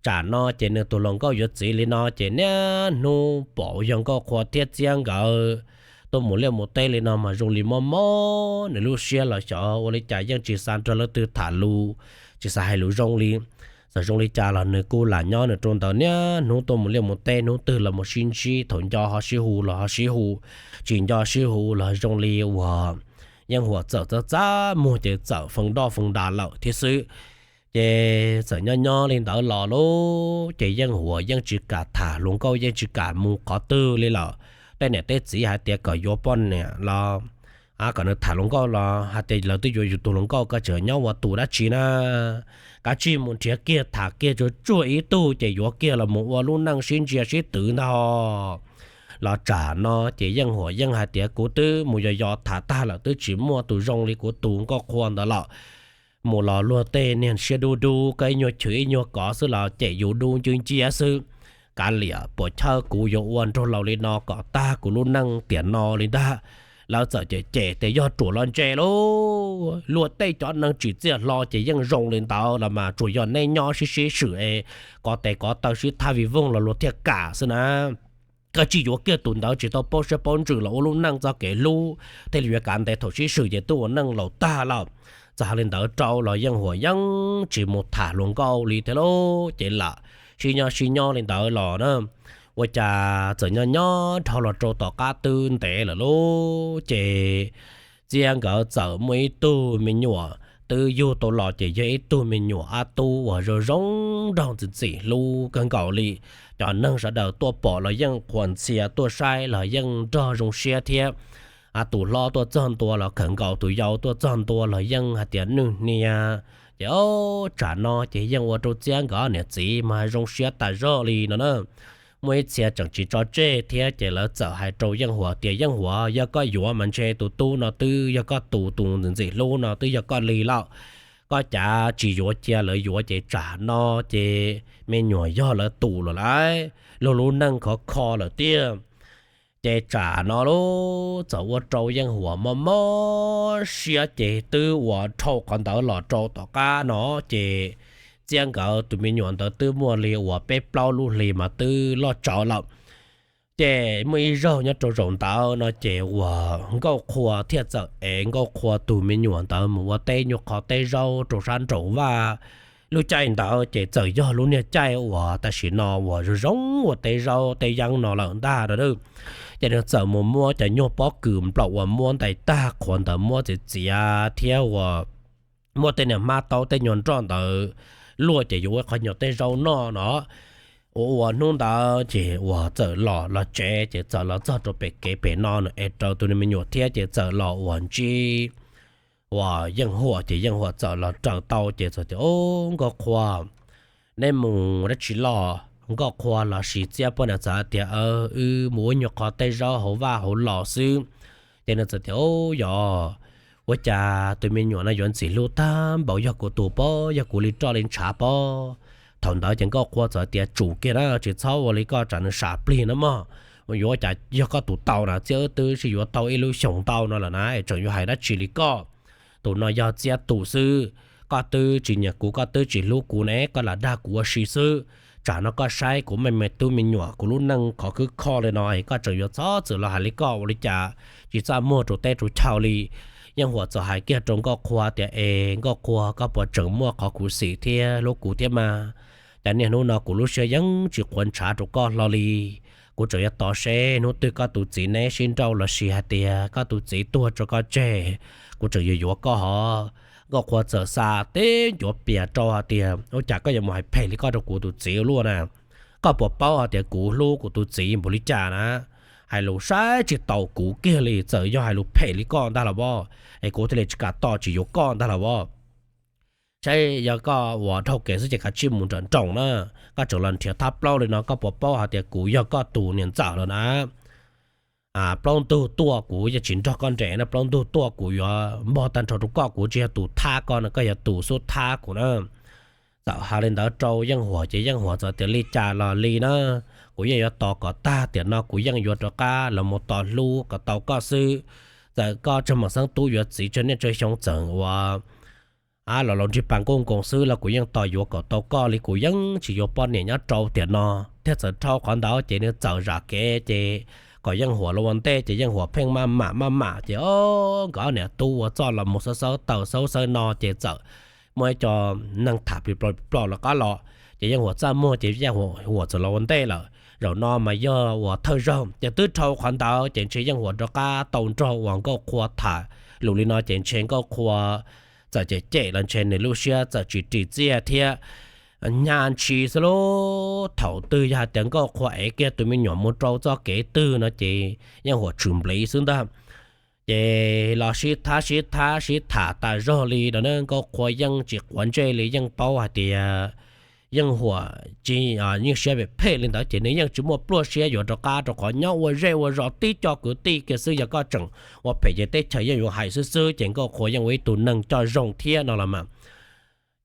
Tsam no ces nws tus hluas nkauj yuav txiv li no ces niaj hnub pom yog Nkauj Qhua thiab Txiab nkawd tuaj mus liaj mus teb li no mas zoo li mob mob nws lub siab los xyov ua li cas yeej tsis xav nrog leej twg tham lus, tsis xav hais lus zoo li. Txawm zoo li cas los nws kuj lam nyob nws rau ntawd, niaj hnub tuaj mus liaj mus teb, hnub twg los mus sib ntsib, thaum nco ho sib hu los ho sib hu, tsis nco sib hu los zoo li uas Yeej Huam txawm txaj txaj muag ces txawm fee doj fee da lawm thiab xwb. Ces txawm nyob nyob li ntawd los lauj, ces Yeej Huam yeej tsis kam tham hluas nkauj, yeej tsis kam mus qhov twg li lawm. Tej niam tej txiv hais tias kom yuav poj niam los, a, kom nws tham hluas nkauj los hais tias lawv twb yuav yus tus hluas nkauj, koj tseem nyob ua tus dab tsi na. Kav tsij mus nrhiav kiag tham kiag tsuag tsuag ib tug ces yuav kiag los mus ua lub neej sib ntsia sib twv ntag. Los tsam no ces Yeej Huam yeej hais tias kuv twb mus yos yos tham tag lawm, twb tsis muaj tus zoo li kuv tus Nkauj Qhua ntawd lawm. Mus los luag tej niag siab dub dub, koj ib nyuag chwv ib nyuag kov xwb los cem yus dub ncwb nciab xwb. Kav liam puas chawj kuv yuav ua nraug laus li no kom tag kuv lub neej tiam no li ntag. Lawv txawm cem cem tias yog ruam los ntse lauj, luag tej cov neeg tsim txiaj hlo ces yeej zoo li ntawd los mas, tsuas yog neb nyob sib sib swm es kov tes kov taw sib thab vij voog los luag thiaj kam xwb na. Koj tsis yuav kiag tus ntawd tsis tau paub siab paub ntsws los ua lub neej txoj kev hlub thiaj li yuav kav ntev, thaum sib swm ces twb ua neej laus tag lawm. Txawm hais li ntawd rau los Yeej Huam yeej tsis mus tham hluas nkauj li thiab lauj. Ces lam sib nyob sib nyob li ntawd los na, ua cas txawm nyob nyob dhau los rau tom qab twb ntev lawm lauj, ces Txiab nkawd txawm muaj ib tug me nyuam twb yug tau los, ces yog ib tug me nyuam ab tub uas zoo zoo nraug ntxim ntxim hlub kawg nkaus li. Cov neeg sawv daws tuaj pom los yeej qhuas ntxhias, tuaj saib los yeej nrog zoo siab thiab. Tus hlob tuaj txog ntua los khawm nkaus, tus yau tuaj txog ntua los yeej hais tias nwj hnia. Ces tsam no ces yeej ua rau Txiab nkawd niam txiv mas zoo siab tas zog li no na. Muaj ib txhia tseem tsis tso tseg thiab, ces lawv txawm hais rau Yeej Huam tias Yeej Huam, yog koj yuav mas ntshe tus tub no twb yog koj tus, tus ntxim ntxim hlub no twb yog koj li lawm. Koj cav tsis yuav cia lawv yuav ces tsam no ces me nyuam yog lawv tus lawm lauj, luag lub neej khov kho lawm tiag. Ces tsam no lauj, txawm ua rau Yeej Huam mob mob siab, ces twb ua dhau qhov ntawd los rau tom qab no, ces Txiab nkawd tus me nyuam ntawd twb muaj li uas peb plaub lub hlis mas twb loj tsawv lawm. Ces muaj ib zaug nyob rau zaum ntawd no ces uas Nkauj Qhua thiaj txawm ev Nkauj Qhua tus me nyuam ntawd mus ua teb nyuag qho teb zaub rau sab nraum vaj. Lub caij ntawd ces txawm yog lub niag caij uas tam sim no uas zoo zoo ua teb zaub teb yeeb no lawm ntag no. Ces nws txawm mus muab cov nyuag pob kws nplaum uas muab ntais tag qhuav ntawd muab txiav txiav thiab uas muab tej niag hmab taub tej nyuag nroj ntawd luaj ces yuav ua qhov nyuag teb zaub noj no. Ua ua hnub ntawd ces uas txawm los los tsev, ces txawm los txog rau pem kev pem no, nws ev raws tus me nyuam thiab, ces txawm los uas ntsib uas Yeej Huam, ces Yeej Huam txawm los raws tau ces txawm tias, Ob, Nkauj Qhua, neb mus dab tsi los? Nkauj Qhua los sis Txiab poj niam txawm tias, Wb mus ua nyuag qho teb zaub hauv vaj hauv los xwb. Ces nws txawm tias, Ob, yog ua cas tus me nyuam no yuav ntxim hlub tag npaum, yog kuv tus pob, yog kuv li roj li ntshav pob. Thaum ntawd ces Nkauj Qhua txawm tias, Tsum kiag na, tsis txhob ua li koj tsam nws sam plig no mog. Yuav ua cas yog koj tus tau na, Txiab wb twb sib yuav tau ib lub xyoos ntau no lawm na, tseem yuav hais dab tsi li koj. Tus no yog Txiab tus xwb, koj twb tsis nyiam kuv, koj twb tsis hlub kuv ne, koj lam dag kuv ua si xwb. Tsam no koj saib kuv me me tub me nyuam, kuv lub neej khov khwb kho li no es koj tseem yuav txhob txwm los hais li koj ua li cas tsis txaj muag rau teb rau chaw li. Yeej Huam txawm hais kiag rau Nkauj Qhua tias, Es Nkauj Qhua, koj puas tseem muaj qhov khuv xim thiab hlub kuv thiab mas? Cas niaj hnub no kuv lub siab yeej tsis quav ntshav rau koj hlo li. Kuv tseem yuav tos seb hnub twg koj tus txiv neb sib nrauj los sis hais tias koj tus txiv tuag tso koj tseg, kuv tseem yuav yuav koj hov. Nkauj Qhua txawm xa teb ncuav pias rau hais tias, Ua cas koj yuav mus hais phem li koj rau kuv tus txiv ua luaj na? Koj puas paub hais tias kuv hlub kuv tus txiv npaum li cas na? Hais lus saib tsis taus kuv kiag li, txawm yog hais lus phem li koj ntag los as, es kuv thiaj li tsis kam tos tsis yuav koj ntag los as. Saib yog koj ua dhau kev xwb ces kav tsij mus nram nroog na, koj tseem los nrhiav thab plaub li no, koj puas paub hais tias kuv yog koj tus niam ntxawm los na? Plaub ntug tuaj kuv yeej tsis nrog koj nres na, plaub ntug tuaj kuv yuav npog tag nrho rau koj, kuv tsis yog tus thab koj no, koj yog tus xub thab kuv na. Txawm hais li ntawd rau Yeej Huam ces Yeej Huam txawm tias, Li cas los li na, kuv yeej yuav tos kom tag tiam no kuv yeej yuav rov qab los mus tos hlub kom tau koj xwb. Txawm koj tsawg mam xeeb tub yuav txiv tsawg niaj tsawg xyoo txawm ua los laus nrig pas nkuj nkoos xwb los kuv yeej tos yuav kom tau koj li, kuv yeej tsis yuav poj niam nyob rau tiam no. Thiab txawm dhau qhov ntawd ces nws txawm zam kev ces kom Yeej Huam los ua ntej ces Yeej Huam pheej maj mam maj mam ces o, nkawd ob niam tub ua txuj los mus xawb xawb taws xawb xawb no ces txawm muaj ib co neeg tham plis plos plis plos lawv qab los, ces Yeej Huam txaj muag ces Yeej Huam txawm los ua ntej lawm. Zaum no mas yog ua thawj zaug ces twb dhau qhov ntawd ces ntshe Yeej Huam rov qab tau nrog ua Nkauj Qhua tham lus li no ces ntshe Nkauj Qhua txawm cem cem los ntshe nws lub siab txawm tsis ris txiaj thiab, hnyav ntshis xwb lauj. Thaum twg yog hais tias Nkauj Qhua ev kiag tus me nyuam mus rau txoj kev twg no ces Yeej Huam tshwm npliv xwb ntag. Ces los sib thab sib thab sib tham tas zog li no na, Nkauj Qhua yeej tsis quav ntsej li, yeej paub hais tias Yeej Huam tsis, yeej siab phem phem li ntawd ces nws yeej tsis muaj pluaj siab yuav rov qab, rau qhov nyob ua zej ua zos tib co kwv tij kiag xwb, yog koj tseem ua phem ces teb chaws yeej yuav hais xwb xwb, ces Nkauj Qhua yeej ua ib tug neeg coj zoo thiab no los mas.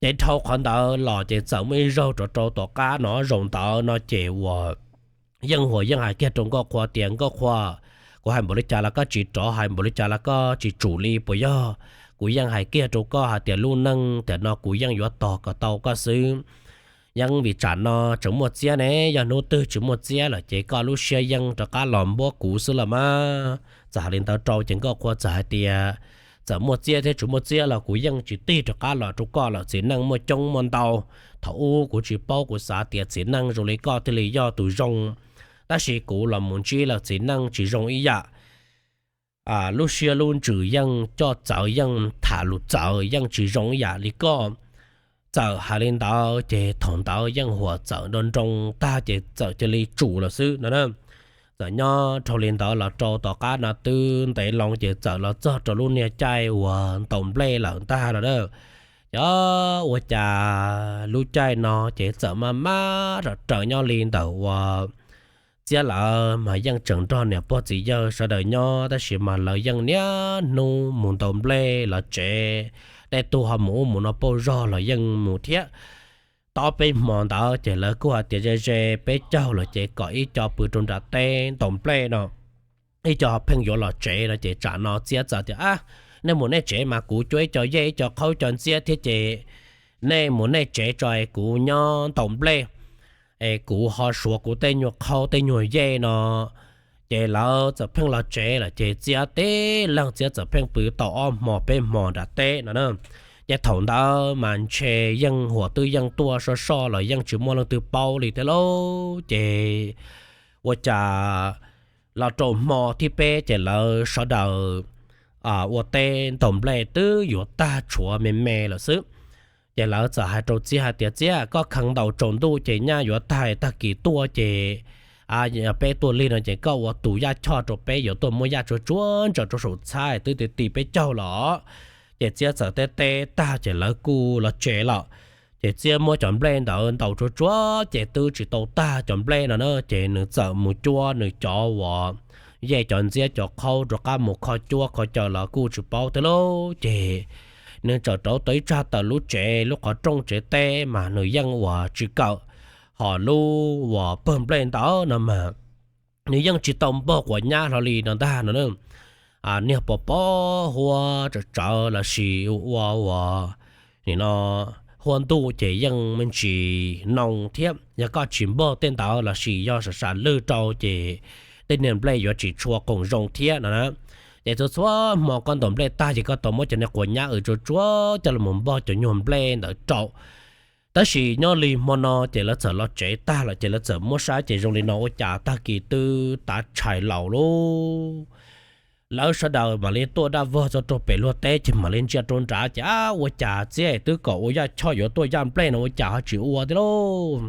Ces dhau qhov ntawd los ces txawm muaj ib zaug rov rau tom qab no, zaum ntawd no ces ua Yeej Huam yeej hais kiag rau Nkauj Qhua tias, Nkauj Qhua, kuv hais npaum li cas los koj tsis rov, hais npaum li cas los koj tsis tsum li puas yog? Kuv yeej hais kiag rau koj hais tias lub neej tiam no kuv yeej yuav tos kom tau koj xwb. Yeej vim tsam no tseem muaj txiab ne, yog hnub twg tsis muaj txiab lawm ces koj lub siab yeej rov qab los npuab kuv xwb los mas. Txawm hais li ntawd rau ces Nkauj Qhua txawm hais tias, txawm muaj txiab thiab tsis muaj txiab los kuv yeej tsis tig rov qab los rau koj lawm, txiv neej muaj coob muaj ntau. Thaum ub kuv tsis paub, kuv xav tias txiv neej zoo li koj thiaj li yog tus zoo, tab sis kuv los mus ntsib lawm txiv neej tsis zoo ib yam. Lub siab lub ntsws yeej coj txawv, yeej tham lus txawv, yeej tsis zoo ib yam li koj. Txawm hais li ntawd ces thaum ntawd Yeej Huam txawm nroo nroo tag ces txawm cia li tsum lawm xwb no. Txawm nyob dhau li ntawd los rau tom qab no twb ntev loo ces txawm los txog rau lub niag caij uas ntaus nplej lawm ntag no. Ces ua cas lub caij no ces txawm maj maj ram raws nyob li ntawm ua txiab lawm mas yeej tseem nrog niam pog txiv yawg sawv daws nyob, tab sis mas lawv yeej niaj hnub mus ntaus nplej los tsev, tej tug ho mus ub mus no pauj zog los yeej mus thiab. Tau peb hmo ntawd ces lawv kuj hais tias ze ze peb caug lawm ces kom ib co pw rau nram teb ntaus nplej no, ib co pheej yuav los tsev no. Ces tsam no txiab txawm tias, A, nej mus nej tsev mas kuv cuab ib co yej ib co qhaub ib co ntxiab thiab ces nej mus nej tsev tso es kuv nyob ntaus nplej, es kuv ho suav kuv tej nyuag qhaub tej nyuag yej no. Ces lawv txawm pheej los tsev lawm ces txiab teb leeg txiab txawm pheej pw tau ob hmo peb hmo nram teb no. Ces thaum ntawd mas ntshe Yeej Huam twb yeej tuaj soj soj los yeej tsis muaj leej twg paub li thiab lauj. Ces ua cas los rau hmo thib peb ces lawv sawv daws ua teb ntaus nplej twb yuav tag tshuav me me lawm xwb. Ces lawv txawm hais rau txiab hais tias, Txiab, koj kheev ntaus tsaus ntuj ces nyaj yuav tag, tag kis tuaj ces peb tuaj lig no ces koj ua tus yaj choj rau peb, yuav tuaj muab yaj tsuag tsuag ntsaws rau saum txhab, twb ti ti peb caug los. Ces txiab txawm teb teb tag ces lawv kuj los tsev lawm. Ces txiab muab cov nplej ntawd ntaus tsuag tsuag ces twb tsis tau tag cov nplej no na, ces nws txawm mus cuab nws cov uas yej cov ntxiab cov qhaub rov qab mus kho cuab kho caw los kuj tsis paub thiab lauj. Ces nws txawm rauv tau ib tsag tawm lub tsev, lub qhov rooj tsev teb mas nws yeej uas tsis kawm hom lub uas pawg nplej ntawd no mas nws yeej tsis tau npog quav nyab hlo li no ntag no. Niag pos pob huab tsawv tsawv los sis ua uas nim no huab ntuj ces yeej me ntsis noo thiab, yog koj tsis npog tej ntawd los sis yog sam sam lwj rau ces tej niag nplej yuav tsis tshua qoom zoo thiab no na. Ces txhua txhua hmo koj ntaus nplej tag ces koj tau muab cov niag quav nyab uas tsuag tsuag coj los npog cov nyuag nplej ntawd rau. Tab sis nyob li hmo no ces lawv txawm los tsev tag lawm ces lawv txawm muab saib ces zoo li no ua cas tag kis twb tav tshais laus lauj. lawv sawv daws mam li tuaj daj vog txog rau pem luag teb ces mam li ntsia rau nrad ces, Ab, ua cas Txiab twb kom ua Yaj Choj yuav tuaj yaj nplej no ua cas ho tsis ua thiab lauj?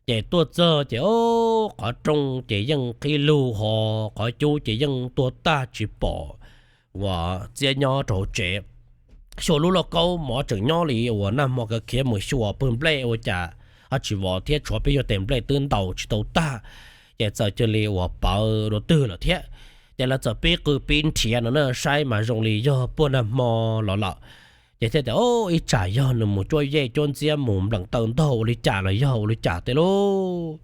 Ces tuaj txog ces, o, qhov rooj ces yeej qhib lug ho, qhov cub ces yeej tuag tag tsis pom uas Txiab nyob rau hauv tsev. Xyuas lub lauj kaub mov tseem nyob li uas nag hmo kav khiav mus xyuas pw nplej ua cas ho tsis vov thiab, tshuav peb yuag tes nplej twb ntaus tsis tau tag, ces txawm cia li uas pawv dua twg lawm thiab. Ces lawv txawm pib qw pib nrhiav no na, saib mas zoo li yog puag nag hmo los lawm. Ces thiaj tias, O, ib tsam yog nws mus cuab yej cuab ntxiab mus npleem taw ntog ua li cas los yog ua li cas tej lauj.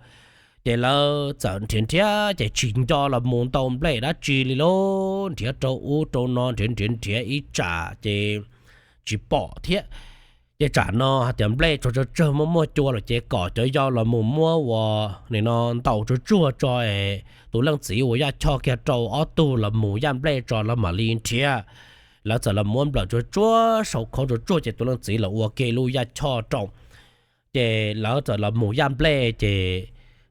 Ces lawv txawm nrhiav nrhiav ces tsis nco los mus ntaus nplej dab tsi li lauj, nrhiav rau ub rau no nrhiav nrhiav nrhiav ib tsam ces tsis pom thiab. Ces tsam no hais tias nplej tsuag tsawg tsawg muaj muaj cua lawm ces kom cov yau los mus muab uas nim no ntaus tsuag tsuag tso es tus leej txiv uas Yaj Choj kiag rau ob tug los mus yaj nplej tso lawv mam li nrhiav. Lawv txawm los muab nplawm tsuag tsuag sau khau tsuag tsuag ces tus leej txiv los ua kiag lub Yaj Choj rau. Ces lawv txawm los mus yaj nplej ces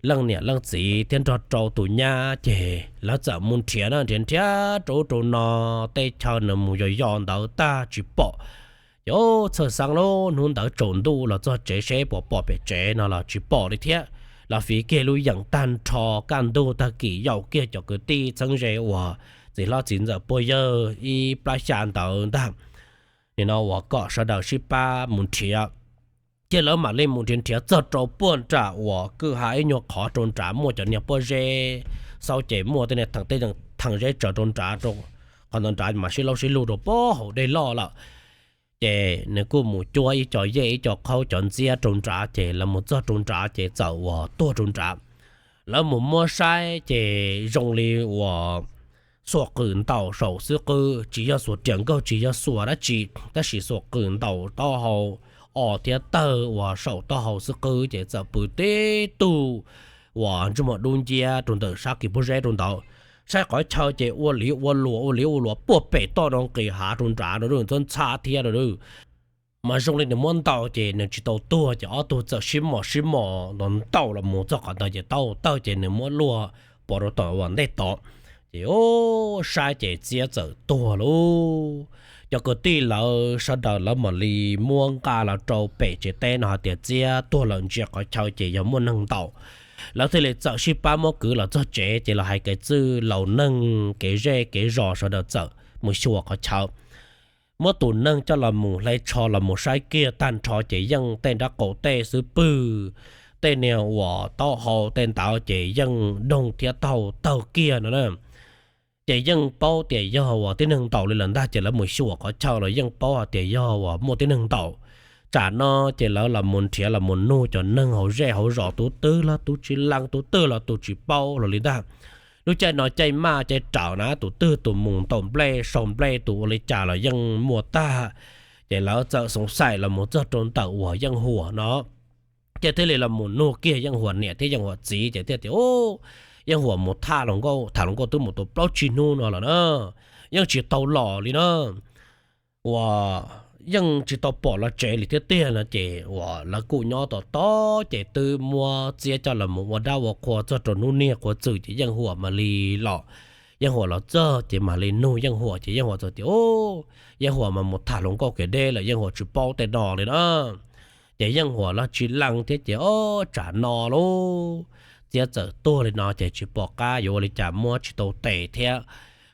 leej niam leej txiv thiab nrog rau tus nyab ces lawv txawm mus nrhiav na, nrhiav nrhiav rau ub rau no, tej chaw nws mus yos yos ntawd tag tsis pom. Ces txhawj xeeb lub hnub ntawd tsaus ntuj los txog tsev seb puas pom pem tsev no los tsis pom li thiab. Lawv fiv kiag lub yeem tag nrho, kaj ntug tag kis yaum kiag cov kwv tij txheeb ze uas txiv hlob txiv ntxawm puag yawg ib plab xya ntawd ntag, nim no uas kom sawv daws sib pab mus nrhiav. Ces lawv mam li mus nrhiav nrhiav txog rau puag nram uas kwj ha ib nyuag qhov rau nrad muaj cov niag pob zeb xaub ces muaj tej niag theem tej theem zeb tsaws rau nrad, qhov ntawd nrad mas sib laub sib lug rau puag hauv dej loj lawm. Ces nws kuj mus cuab ib co yej ib co qhaub cov ntxiab rau nrad ces lawv mus txog rau nrad ces txawm uas tuag rau nrad. Lawv mus muab saib ces zoo li uas xuas qws ntaus saum xwb qwb, tsis yog xuas riam nkaug tsis yog xuas dab tsi, tab sis xuas qws ntaus taub hau os thiab tawg uas saum taub hau xwb qwb ces txawm pw tib tug uas ntsej muag dub nciab rau ntawm sab kis pob zeb rau ntawd. Saib qhov chaw ces ua liv ua luas ua liv ua luas puag pem toj rau nqis hav rau nrad rau ntxhab ntxhab thiab rau. Mas zoo li nws muab ntaus ces nws tsis tau tuag ces ob tug txawm sib mos sib mos ntaus ntaus los mus txog qhov ntawd ces taub hau tawg ces nws muab luag pov rau tom uas ntej tod. Ces saib ces Txiab txawm tuag lauj. Cov kwv tij lawv sawv daws lawv mam li muab nqa los rau pem tsev teb no hais tias Txiab tuag lawm, ntsia qhov chaw ces yog muaj neeg ntaus. Lawv thiaj li txawm sib pab muab kwv los txog tsev ces los hais kev txwj laus neeg kev zej kev zos sawv daws txawm mus xyuas qhov chaw. Muab tus neeg coj los mus hle tsho los mus saib kiag tag nrho ces yeej tej nrab qaum tej xwb pwg, tej niag uas taub hau tej ntawd ces yeej doog thiab taub hau tawg kiag no na. Ces yeej paub tias yog uas tib neeg ntaus li lawm ntag ces lawv mus xyuas qhov chaw los yeej paub hais tias yog uas muaj tib neeg ntaus. Tsam no ces lawv los mus nrhiav los mus nug cov neeg hauv zej hauv zos tus twg los tus tsis lees, tus twg los tus tsis paub los li ntag. Lub caij no caij maj caij rawv na, tus twg tus mus ntaus nplej sau nplej tus ua li cas los yeej muaj tag. Ces lawv txawm xoov xaim los mus txog rau ntawm uas Yeej Huam no, ces thiaj li los mus nug kiag Yeej Huam niam thiab Yeej Huam txiv ces thiaj tias, Yeej Huam mus tham hluas nkauj, tham hluas nkauj twb mus tau plaub tsib hnub no lawm na, yeej tsis tau los li na. Uas yeej tsis tau pom los tsev li thiab tiag no ces uas lawv kuj nyob tom tod ces twb muab Txiab coj los mus ua dab ua qhua txog rau hnub niag qhuav txwm ces Yeej Huam mam li los. Yeej Huam los txog ces mam li nug Yeej Huam ces Yeej Huam txawm tias, Yeej Huam mas mus tham hluas nkauj kev deb lawm, Yeej Huam tsis paub tej no li na. Ces Yeej Huam los tsis lees thiab ces o, tsam no lauj, Txiab txawm tuag li no ces tsis pom qab yuav ua li cas, muab tsis tau tes thiab.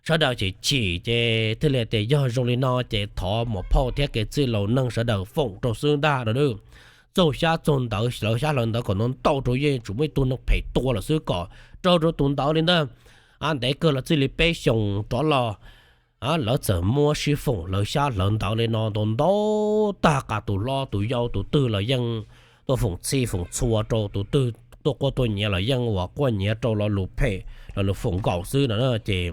Sawv daws chim chim ces thiaj li tias yog zoo li no ces thov muam phauj thiab kev txwj laus neeg sawv daws foom rau xwb ntag no. Txaug xyab txaug ntawv, hlawv xyab hlawv ntawv kom ntau ntau rau, yeej tsis muaj ib tug neeg phem tua lawm xwb, kom raug rau tus ntawd li ntag. Ntev kawg los txij li peb xyoos rov los, lawv txawm muab sib foom hlawv xyab hlawv ntawv li no ntau ntau tag, qas tus hlob tus yau tus twg los yeej tuaj foom txhij foom txhua rau, tus twg tuaj quaj tuaj nyiav los yeej uas quaj nyiav rau, lo lus phem lo lus foom nkaus xwb no na. Ces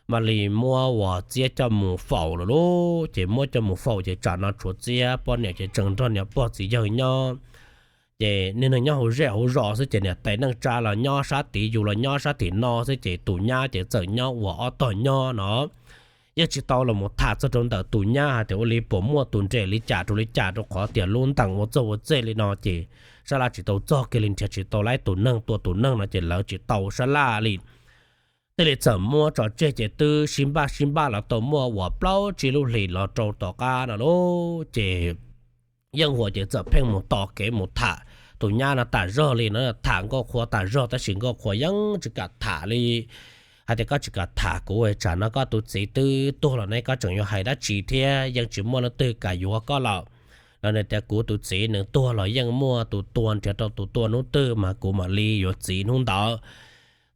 mam li muab uas Txiab coj mus faus lawm lauj. Ces muab coj mus faus ces tsam no tshuav Txiab poj niam ces tseem nrog niam pog txiv yawg nyob. Ces niag neeg nyob hauv zej hauv zos xwb ces niam tais neej tsa los nyob sab tid, yus los nyob sab tim no xwb ces tus nyab ces txawm nyob ua ob tog nyob no. Yeej tsis tau los mus tham txog rau ntawm tus nyab hais tias ua li puas muaj tus nres li cas rau li cas, rau qhov tias lub ntees ua txuj ua txej li no ces sab laj tsis tau txog kiag li, nrhiav tsis tau lawv tus neeg tua tus neeg no ces lawv tsis tau sab laj li. thiaj li txawm muab tso tseg ces twb sib npaj sib npaj los tau muaj uas plaub tsib lub hlis los rau tom qab no lauj ces Yeej Huam ces txawm pheej mus tos kev mus tham tus nyab no tas zog li no, tham Nkauj Qhua tas zog tab sis Nkauj Qhua yeej tsis kam tham li. Hais tias koj tsis kam tham kuv, tsam no koj tus txiv twb tuag los ne koj tseem yuav hais dab tsi thiab, yeej tsis muaj leej twg kam yuav koj lawm. Los nws tias kuv tus txiv nws tuag los yeej muaj tus tua nrhiav rau tus tua hnub twg mas kuv mam li yuav txiv hnub ntawd.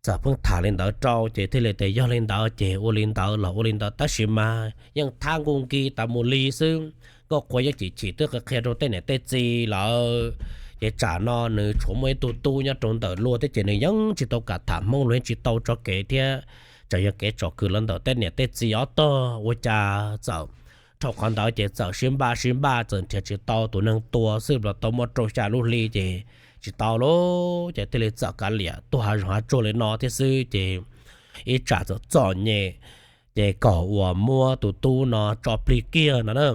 Txawm pheej tham li ntawd rau ces thiaj li tias yog li ntawd ces ua li ntawd los ua li ntawd tab sis mas yeej thab nkuj nki tas mus li xwb. Nkauj Qhua yeej chim chim twb qhia qhia rau tej niam tej txiv lawm. Ces tsam no nws tshuav muaj ib tug tub nyob rau ntawm luag thiab ces nws yeej tsis tau kam tham Hmoob los yeej tsis tau tso kev thiab, tseem yog kev tsom kwm los ntawm tej niam tej txiv ob tog ua cas txawm dhau qhov ntawd ces txawm sib npaj sib npaj txawm nrhiav tsis tau tus neeg tua xwb los tau muaj rau xya lub hli ces tsis tau lauj ces thiaj li txawm kav liam tuag hav zoov hav tsuag li no thiab xwb ces ib tsam txawm txom nyem ces kom uas muab tus tub no tso plig kiag no na.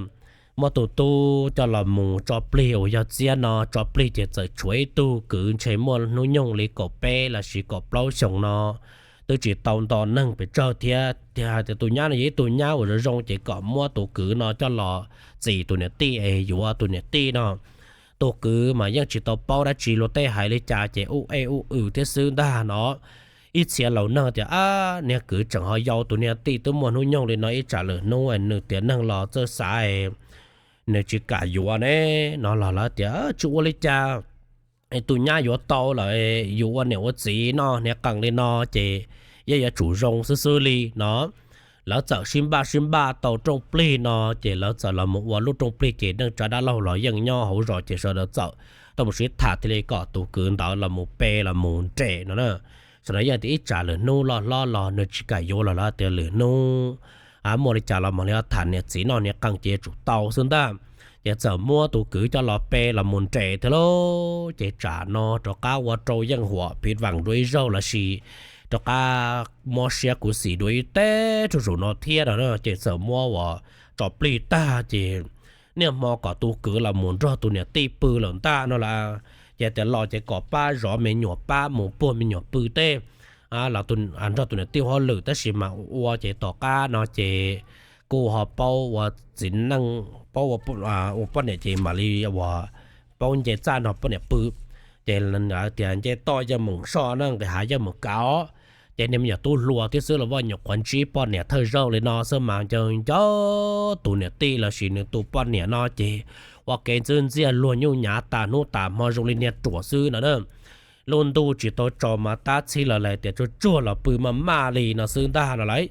Muab tus tub coj los mus tso plig uas yog txiab no tso plig ces txawm tshuav ib tug kwv ntshe muaj hnub nyoog li kaum peb los sis kaum plaub xyoos no twb tsis tau nto neeg pes tsawg thiab, hais tias tus nyab no yog ib tug nyab uas zoo zoo ces kom muab tus kwv no coj los txis tus niam tij es yuav tus niam tij no. Tus kwv mas yeej tsis tau paub dab tsi, luag tej hais li cas ces ub ej ub w thiab xwb ntag no. Ib txhia laus neeg tias, Ab, niag kwv tseem ho yau tus niag tij twb muaj hnub nyoog li no ib tsam lwm hnub nws tiav neeg los txawj xav nws tsis kam yuav ne, no los lawv tias tsis ua li cas. Tus nyab yuav tau lawm, yus ua niam ua txiv noj niag qees li no ces yeej yuav tsum zoo xwb xwb li no. Lawv txawm sib npaj sib npaj tau rooj plig no ces lawv txawm los mus ua lub rooj plig ces neej tsa dab laug los yeej nyob hauv zos ces sawv daws txawm tau mus sib tham thiaj li kom tus kwv ntawd los mus pe los mus nres no na. Sawv daws yeej tias ib tsam lwm hnub loj hlob los nws tsis kam yuav los lawv tias lwm hnub muaj li cas los mam li tham niam txiv noj niag qees ces yuav tsum tau xwb ntag. Ces txawm muab tus kwv coj los pe los mus nres thiab lauj. Ces tsam no rov qab ua rau Yeej Huam phiv vam dua ib zaug los sis rov qab mob siab khuv xim dua ib teg rau zaum no thiab no ces txawm muab uas tso plig tag ces niaj hmo kom tus kwv los mus nrog tus niam tij pw lawm ntag no las. Ces tias los ces kom pab zov me nyuam pab mus puag me nyuam pw teb, nrog tus niam tij ua hauj lwm tab sis mas ua ces tom qab no ces kuj ho paub ua txiv neej, paub ua poj niam ces mam li uas paub nce txaj nrog poj niam pw. Ces tias nce toj yeej mus soj na, nqis hav yeej mus kav os. Ces niag me nyuam tub hluas thiab xwb los vaj nyuam qhuav ntsib poj niam thawj zaug li no xwb mas nco nco tus niam tij los sis nws tus poj niam no ces ua kev ntxwb ntxiaj luag nyuj nyav tas hnub tas hmo zoo li niag ruam xwb no na. Lub ntuj tsis tau tsaus mas tab txhib los lawv tias tsuag tsuag los pw maj maj li no xwb ntag no lauj.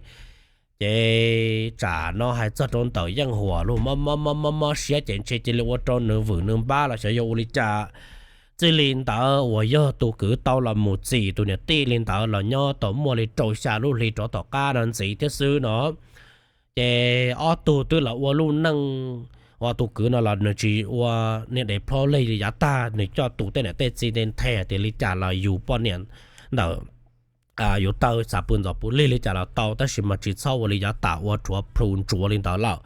Ces tsam no hais txog rau ntawm Yeej Huam luag mob mob mob mob siab ces ntshe cia li ua rau nws vwm nws npab los xyov yuav ua li cas. Txij li ntawd uas yog tus kwv tau los mus txis tus niam tij li ntawd los nyob tau muaj li rau xya lub hli rov tom qab no ntxiv thiab xwb no. Ces ob tug twb los ua lub neej, ua tus kwv no los nws tsis ua niag dev plhob lig li yav tag, nws coj tus tej niam tej txiv nthe nthe tias li cas los yus poj niam ntawm yus taw xav pw ntxov pw lig li cas los tau tab sis mas tsis txhob ua li yav tas ua rhuav plhu ntsuav li ntawd lawm.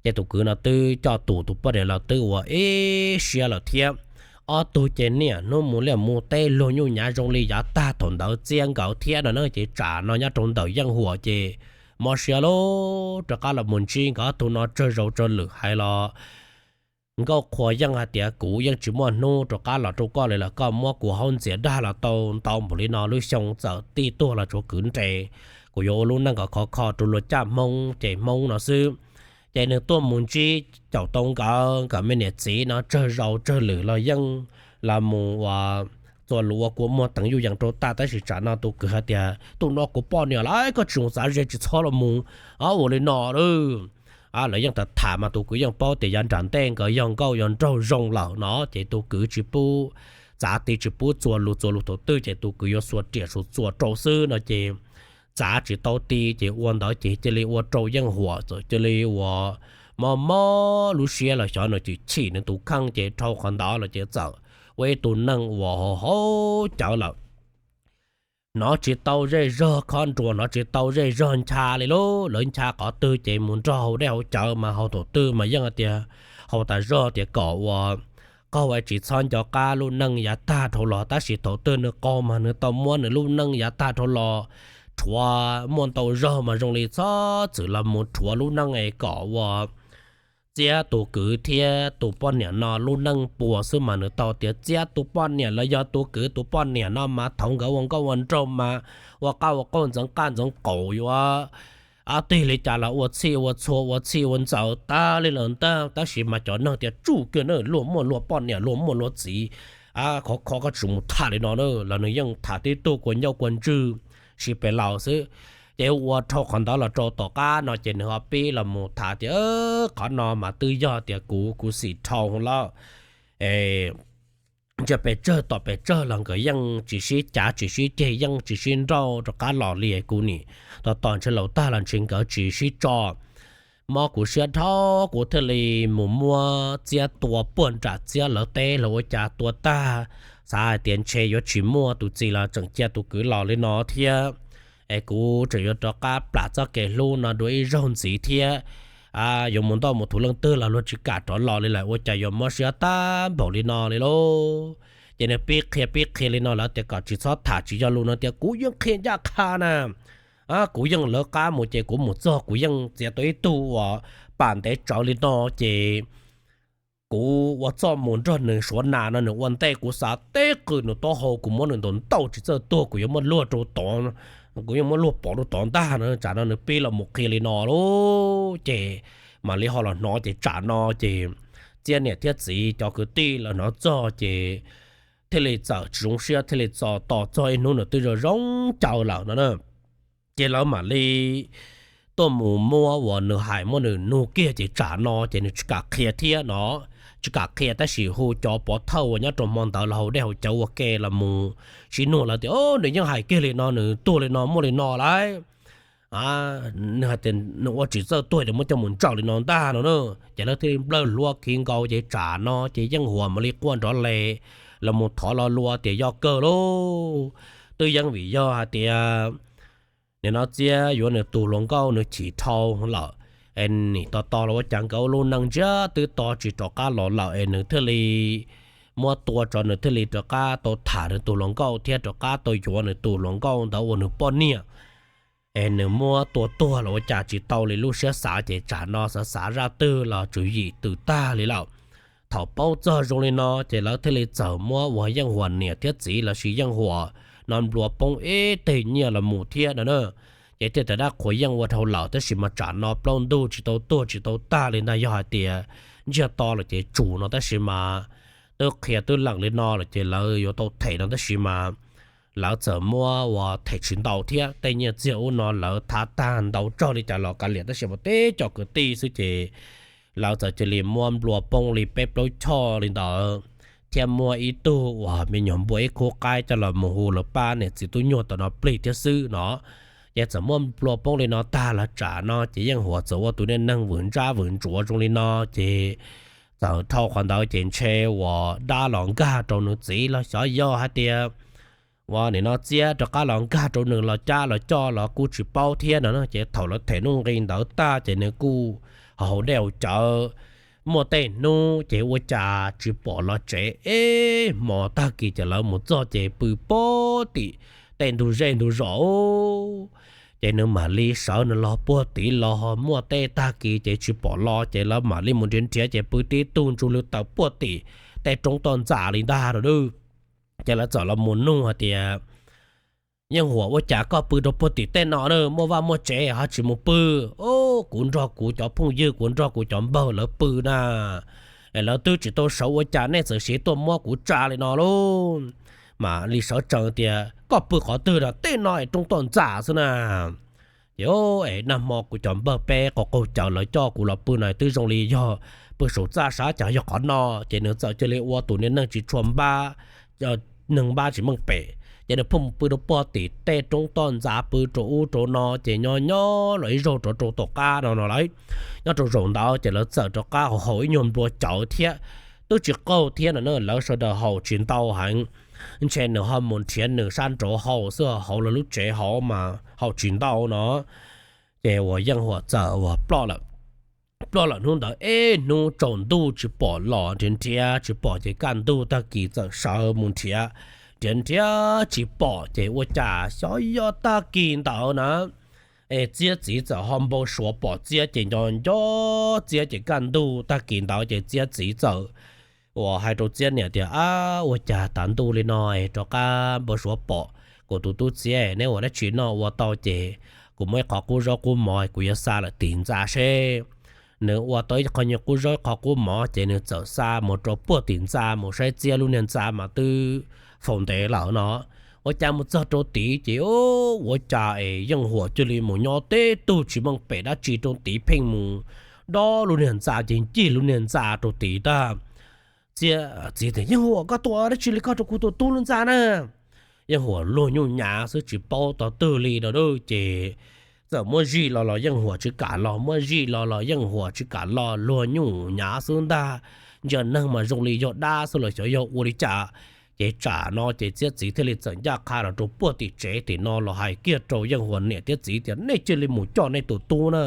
Ces tus kwv no twb coj tus tus poj niam los twb ua ib siab lawm thiab. Ob tug ces niaj hnub mus liaj mus teb luag nyuj nyav zoo li yav tag thaum ntawd txiab nkawd thiab no na. Ces tsam no nyob rau ntawm Yeej Huam ces mob siab lauj, rov qab los mus ntsib nkawd ob tug no tsawg zaus tsawg lwm hais los Nkauj Qhua yeej hais tias kuv yeej tsis muaj hnub rov qab los rau koj li lawm, koj muab kuv haub ntxias dag los tau ntau npaum li no, lub xyoo txawm tij tuag los tshuav kwv nres, kuv yuav ua lub neej kom khov kho rau luag caj Hmoob ces Hmoob no xwb. Ces nws tuaj mus ntsib caum tau nkawd, nkawd me niam txiv no tsawg zaus tsawg lwm los yeej los mus ua txuas lus ua kua muag teev yuj yees rau tag, tab sis tsam no tus kwv hais tias tus no kuv poj niam lawm, koj tsis mus txav ze, tsis txhob los mus ua li no lawm. Lawv yeej tham tham mas tus kwv yeej paub tias yav nram ntej nkawd yog nkauj yog nraug zoo lawm no, ces tus kwv tsis pub txav ti, tsis pub txuas lus, txuas lus thaum twg ces tus kwv yuav xuas riam xuas txuas rau xwb no ces txav tsis tau ti ces ua ntawd ces cia li ua rau Yeej Huam txawm cia li ua mob mob lub siab los xyov nws chim chim nws tus kheej ces dhau qhov ntawd los ces txawm ua ib tug neeg uas haus cawv lawm. Hnov tsis tau zej zog khob nruas, hnov tsis tau zej zog ncha li lauj, lawv ncha qhov twg ces mus nrog haus dej haus cawv mas haus thaum twg mas yeej tias haus tas zog tias kom ua qaug es tsis txhob nco qab lub neej yav tag dhau los, tab sis thaum twg nws qaug mas nws tau muab nws lub neej yav tag dhau los rhuav muaj ntau zaug mas zoo li txhob txwm los mus rhuav lub neej es kom ua Txiab tus kwv thiab tus poj niam no lub neej puas xwb mas nws tau tias Txiab tus poj niam los yog tus kwv tus poj niam no mas thaum nkawd ua nkauj ua nraug mas ua qab ua qauj ntxeev qaj ntxeev qaum yuav ob tig li cas los ua txhij ua txhua ua txhij ua ntxaws tag li lawm ntag, tab sis mas cov neeg tias tsuj kiag na luag muaj luag poj niam luag muaj luag txiv, khov kho koj tsis mus tham li no na, los nws yeej tham tib tug kua ncauj kua ntswg sib pes laus xwb. Ces ua dhau qhov ntawd los rau tom qab no ces nws ho pib los mus tham tias qhov no mas twb yog tias kuv kuv xim dhau lawm, ntsia pes tsawg tom pes tsawg los nkawd yeej tsis sib cav tsis sib ceg yeej tsis sib nrauj rov qab los li kuv nim tos tos ntshe laus tag los ntshe nkawd tsis sib tso. Mob kuv siab dhau kuv thiaj li mus muab Txiab tua puag nram Txiab lawv teb los ua cas tua tag, xav hais tias ntshe yuav tsis muaj tus txiv los tseem cia tus kwv los li no thiab. Es kuv tseem yuav rov qab plam txoj kev hlub no dua ib zaug ntxiv thiab, yuav mus ntoj mus thuv leej twg los luag tsis kam rov los li lawm ua cas yuav mob siab tag npaum li no li lauj. Ces nws pib qhia pib qhia li no lawv tias kom tsis txhob tham tsis yog lus no tias kuv yeej qhia ncaj qha na, kuv yeej lawv qab mus ces kuv mus txog kuv yeej txiav tau ib tug uas pam ntev tsawv li no ces kuv ua txuj mus nrog nws suav nas no nws ua ntej kuv xav teb qw nws taub hau kuv muab nws ntaus ntaus tsis txawj tuag kuv yuav muab luag rau tod, kuv yuav muab luag pov rau tod ntag no. Tsam no nws pib los mus qhia li no lauj ces mam li ho los hnov ces tsam no ces Txiab niam thiab txiv cov kwv tij lawv hnov txog ces thiaj li txawm tsis zoo siab thiaj li txo tos txog ib hnub nws twb zoo zoo caw lawm no na. Ces lawv mam li tuaj mus muab uas nws hais muab nws nug kiag ces tsam no ces nws tsis kam qhia thiab no, tsis kam qhia tab sis hu cov pov thawj uas nyob rau hmo ntawd los haus dej haus cawv ua ke los mus sib nug lawv tias nws yeej hais kiag li no nws tuag li no muaj li no lauj, nws hais tias nws ua tsis txawj tuag ces muab coj mus ntsaws li no ntag no na. Ces lawv thiaj li nplawg hlua khiv nkaus ces tsam no ces Yeej Huas mam li quaj nrov le los mus thov lo lua tias yog kawg lauj, twb yeej vim yog hais tias nim no Txiab yuav nws tus hluas nkauj nws chim dhau lawm, es nim tos tos los ua cas nkawd lub neej ntsiag twb to tsis rov qab los lawm es nws thiaj li muab tua tso nws thiaj li rov qab tau tham nws tus hluas nkauj thiab rov qab tau yuav nws tus hluas nkauj ntawd ua nws poj niam. Es nws muab tua tuag los ua cas tsis tau li lub siab xav ces tsam no xav xav zaj twg los tswv yim twm tag li lawm. Thaum paub txog zoo li no ces lawv thiaj li txawm muab uas Yeej Huas niam thiab txiv lossis Yeej Huas no nplua poob ib teg nyiaj los mus thiab no na. Ces thiaj tias dab qhuas yeej ua dhau lawm tab sis mas tsam no plaub ntug tsis tau tuag tsis tau tag li ntag, yog hais tias ntsiag to lawm ces tsum no tab sis mas twb qhia twb lees li no lawm ces lawv yuav tau them no tab sis mas lawv txawm muab uas them tsis ntau thiab tej nyiaj txiag ub no lawv thav tag ntau tsaug li cas los kav liam tab sis mas teb cov kwv tij xwb ces lawv txawm cia li muab nplua poob li peb plaub choj li ntawd, thiab muab ib tug uas me nyuam npua ib khub qaib coj los mus hu lawv pab niam txiv tub nyuag tam no plig thiab xwb no. Ces txawm muab nplua poob li no tag los tsam no ces Yeej Huas txawm ua tus niaj neeg vwm ntsab vwm ntsuav zoo li no ces txawm dhau qhov ntawd ces ntshe uas dab los nkag rau nws txiv los xyov yog hais tias uas nim no Txiab rov qab los nkag rau nws los cab los coj los kuj tsis paub thiab no na. Ces thaum lawv them nuj nqi ntawd tag ces nws kuj haus dej haus cawv muaj tej hnub ces ua cas tsis pom los tsev ib hmos tag kis ces lawv mus txog ces pw puag tim tej ntug zej ntug zos. Ces nws mam li sawv nws los puag tid los muaj tej tag kis ces tsis pom los ces lawv mam li mus nrhiav nrhiav ces pw tib tug ntsuj lwg tawm puag tim tej roob toj ntxas li ntag no. Ces lawv txawm los mus nug hais tias Yeej Huas ua cas koj pw rau puag tim tej no na, muaj vaj muaj tsev ho tsis mus pw? Kuv nrog kuv cov phooj ywg kuv nrog kuv cov npawg lawv pw na, lawv twb tsis tau sawv ua cas nej txawm siv tuaj muab kuv tsa li no lauj. Mam li sawv tsees tias koj pw qhov twg na, tej no es roob toj ntxas xwb na. Ces es nag hmo kuv cov npawg peb qaug qaug cawv lawv coj kuv los pw na twb zoo li yog pw saum txaj sab cas yog qhov no. Ces nws txawm cia li ua tus niag neeg tsis tshua npab, neeg npab tsis meej pem, ces nws pheej mus pw rau puag tim tej roob toj ntxas pw rau ub rau no ces nyob nyob los ib zaug rov rau tom qab no no lawm. Nyob rau zaum ntawd ces lawv txawm rov qab haus ib nyuag nplua cawv thiab, twb tsis qaug thiab no na, lawv sawv daws haus tsis ntau heev, ntshe nws ho mus nrhiav nws sab nraud haus xwb, hauv lawv lub tsev hauv mas haus tsis ntau no. Ces uas Yeej Huas txawm uas ploj lawm. Ploj lawm hnub ntawd ib hnub tsaus ntuj tsis pom los, nrhiav nrhiav tsis pom ces kaj ntug tag kis txawm sawv mus nrhiav nrhiav nrhiav tsis pom ces ua cas xyov yog tag kis ntawd na, es Txiab txiv txawm ho npau suav pom Txiab ces nco nco Txiab ces kaj ntug tag kis ntawd ces Txiab txiv txawm uas hais rau Txiab niam tias, Ab, ua cas tav ntuj li no es rov qab npau suav pom kuv tus tub Txiab, neb ua dab tsi noj ua tau ces kuv muab ib qho qub zaub qub mov kuv yuav xa lawm tim ntxa seb. Nws ua tau ib qho nyuag qub zaub ib qho qub mov ces nws txawm xa mus rau puag tim ntxa mus saib Txiab lub niag ntxa mas twb faus ntev lawm no. Ua cas mus txog rau tid ces ua cas es Yeej Huam cia li mus nyob teb tug tsis meej pem dab tsi rau tid pheej mus dob lub niag ntxa ces ncig lub niag ntxa rau tid tag. Txiab txiv tias, Yeej Huam, koj tua dab tsi li koj rau kuv tus tub lub ntxa na? Yeej Huam luag nyuj nyav xwb tsis paub tog twg li no ces txawm muab zij los los Yeej Huam tsis kam los, muab zij los los Yeej Huam tsis kam los, luag nyuj nyav xwb ntag. Ntsia neeg mas zoo li yog dab xwb los xyov yog ua li cas. Ces tsam no ces Txiab txiv thiaj li txawm ncaj qha los rau puag tim tsev tim no los hais kiag rau Yeej Huam niam thiab txiv tias, Nej cia li mus coj nej tus tub na,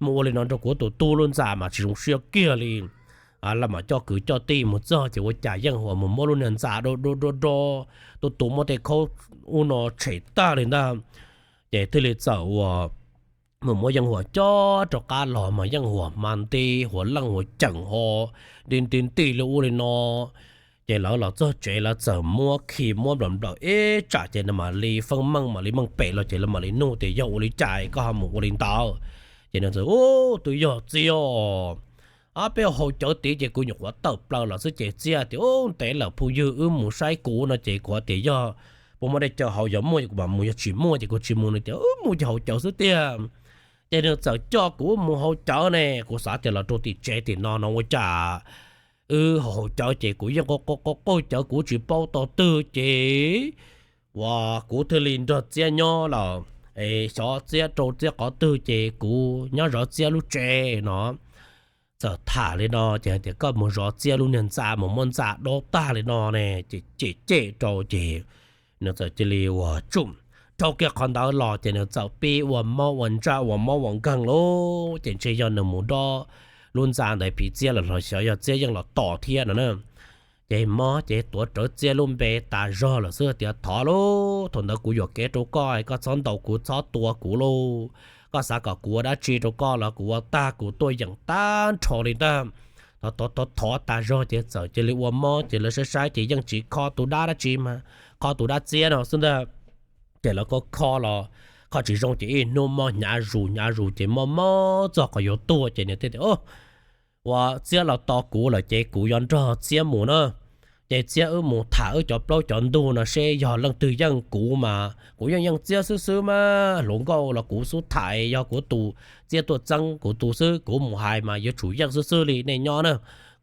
mus ua li no rau kuv tus tub lub ntxa mas tsis zoo siab kiag li. Lawv mam coj kwv coj tij mus txog ces ua cas Yeej Huam mus muab lub niag ntxa do do do do, tus tus muab tej khaub ub no tshem tag li ntag. Ces thiaj li txawm uas mus muab Yeej Huam coj rov qab los mas Yeej Huam mas nti huas leej huas ceem ho nti nti nti li ub li no. Ces lawv los txog tsev lawv txawm muab khi muab nplawm nplawm ib tsam ces nws mam li feeb meej mam li meej pem los ces lawv mam li nug tias, Yog ua li cas koj ho mus ua li ntawd? Ces nws tias, Ub, twb yog Txiab os. Ab, peb haus cawv tid ces kuv nyuam qhuav tawm plaws los xwb ces Txiab tias, Ub, ntev lawm phooj ywg, wb mus saib kuv no ces kuv tias yog puas muaj dej cawv haus, yog muaj ces kuv mam mus, yog tsis muaj ces kuv tsis mus. Nws tias, Wb mus ces haus cawv xwb tiag. Ces nws txawm coj kuv mus haus cawv ne, kuv xav tias los rau tim tsev tim no no ua cas wb haus cawv ces kuv yeej qaug qaug cawv kuv tsis paub tog twg ces uas kuv thiaj li nrog Txiab nyob lawm. Xyov Txiab rau Txiab qhov twg ces kuv nyob zov Txiab lub tsev no. Txawm tham li no ces hais tias koj mus zov Txiab lub niag ntxa mus muab ntxa dob tag li no ne, ces cem cem rau ces nws txawm cia li uas tsuj rau kiag qhov ntawd los ces nws txawm pib ua mob ua ntsaj ua mob ua nkeeg lauj. Ces ntshe yog nws mus dob lub ntxa ntawd phiv Txiab lawm los xyov yog Txiab yeej los tos thiab no na. Ces mob ces tuav rawv Txiab lub npe tas zog lawm xwb tias, Thov lauj, thaum ntawd kuv yuam kev rau koj, koj txhob ntaus kuv txhob tua kuv lauj. Koj xav kom kuv ua dab tsi rau koj los kuv ua tag kuv tuaj yeem tag nrho li ntag. Thov thov thov tas zog ces txawm cia li ua mob ces lawv saib saib ces yeej tsis kho tus dab dab tsi mas kho tus dab Txiab no xwb ntag. Ces lawv kho kho los kho tsis zoo ces ib hnub mob hnyav zus hnyav zus ces mob mob txog qhov yuav tuag ces nws thiaj tias, Ua, Txiab los tos kuv lawm ces kuv yuav nrog Txiab mus na. Ces Txiab wb mus tham wb cov plaub cov ntug no seb yog leej twg yeej kuv mas kuv yeej yeej Txiab xwb xwb mas hluas nkauj los kuv xub tham, yog kuv tus Txiab tuaj txeeb kuv tus xwb, kuv mus hais mas yuav tsum yeej xwb xwb li, nej nyob na,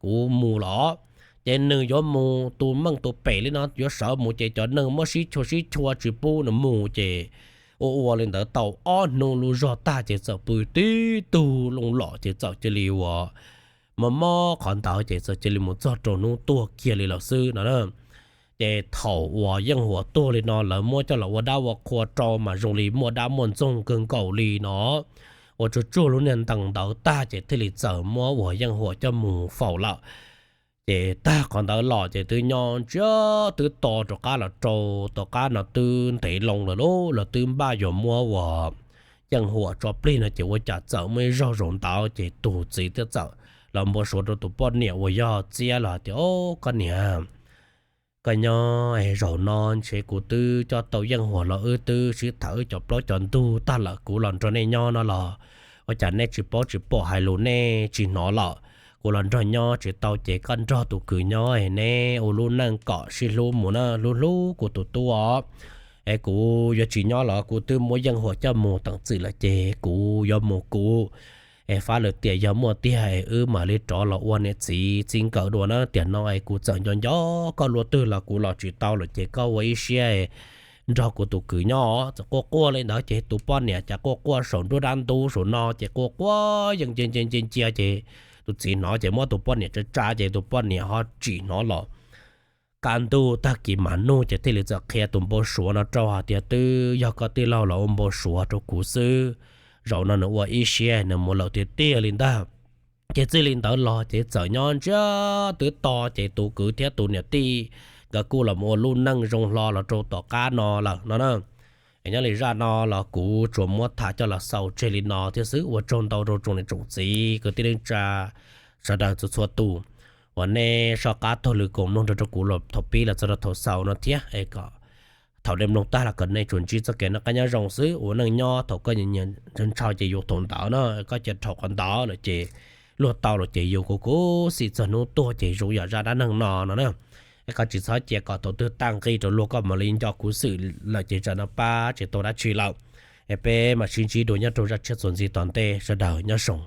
kuv mus los. Ces nws yuav mus tus meej tus pem li no yuav sawv mus ces cov neeg muab sib chua sib chua tsis pub nws mus ces ua ua li ntawd tau ob hnub lub zog tag ces txawm pw tib tug loo lom ces txawm cia li uas mob mob qhov ntawd ces txawm cia li mus txog rau hnub tuag kiag li lawm xwb no na. Ces thaum uas Yeej Huam tuag li no lawv muab coj los ua dab ua qhua rau mas zoo li muaj dab muaj ntxoog kawg nkaus li no. Ua tsuag tsuag lub niag ntees ntawd tag ces thiaj li txawm muab uas Yeej Huam coj mus faus lawm. Ces tag qhov ntawd los ces twb nyob ntsiag twb to rov qab los rau tom qab no twb ntev loo lawm lauj, los twb npaj yuav muab uas Yeej Huam tso plig no ces ua cas txawm muaj ib zaug zaum ntawd ces tus txiv thiaj txawm los npau suav rau tus poj niam uas yog Txiab los hais tias, Au, koj niam, koj nyob zaum no ntshe kuv twb coj tau Yeej Huam los wb twb sib tham wb cov plaub cov ntug tag lawm, kuv los nrog nej nyob no los ua cas nej tsis paub tsis pom hais lus nej tsis hnov lawm. Kuv los nrog nyob tsis tau ces koj nrog tus kwv nyob es neb ua lub neej kom sib hlub mus na, hlub hlub kuv tus tub os. Es kuv yuav tsis nyob los kuv twb muab Yeej Huam coj mus teem txim lawm ces kuv yuav mus kuv. Es fab lwm tiam yog muaj tiag es wb mam li rov los ua niam txiv txij nkawm dua na. Tiam no es kuv txawm nco nco koj luaj twg los kuv los tsis tau lawm ces koj ua ib siab nrog kuv tus kwv nyob. Txawm quaj quaj li ntawd ces tus poj niam cas quaj quaj saum nruab dab ntub saum no ces quaj quaj yeej ncia ncia ncia ncia ces tus txiv hnov ces muab tus poj niam tsa tsa ces tus poj niam ho tsim hnov los kaj ntug tag kis mam nug ces thiaj li txawm qhia tus npau suav no rau hais tias, Twb yog koj tij laug los ua npau suav rau kuv xwb. Zaum no nws ua ib siab nws mus lawm tiag tiag li ntag. Ces txij li ntawd los ces txawm nyob ntsiag twb to ces tus kwv thiab tus niam tij nkawd kuj los mus ua lub neej zoo hlo los rau tom qab no lawm no na. Es nyob li zaj no los kuv tsuas muab tham coj los xaus tseg li no thiab xwb. Ua tsaug ntau rau tsoom niam tsoom txiv kwv tij neej tsa sawv daws txhua txhua tus uas nej soj qab taug lw koom mloog nrog rau kuv los thaum pib los txog rau thaum xaus no thiab es kom thaum nej mloog tag los kom nej tsuas ntsib txoj kev noj qab nyob zoo xwb. Ua neej nyob thaum koj nyiam nyiam ntshaw ces yus thaum ntawd no, koj cia dhau qhov ntawd lawm ces luag tau lawm ces yus kuj khuv xim txog hnub tuag ces zoo yam zaj dab neeg no no na. Es koj tsis txhob cia kom thaum twg tag nqi rau luag koj mam li nco khuv xim lawm ces tsam no pab tsis tau dab tsi lawm. Es peb mam sib ntsib dua nyob rau zaj tshiab txuas ntxiv tom ntej, sawv daws nyob zoo.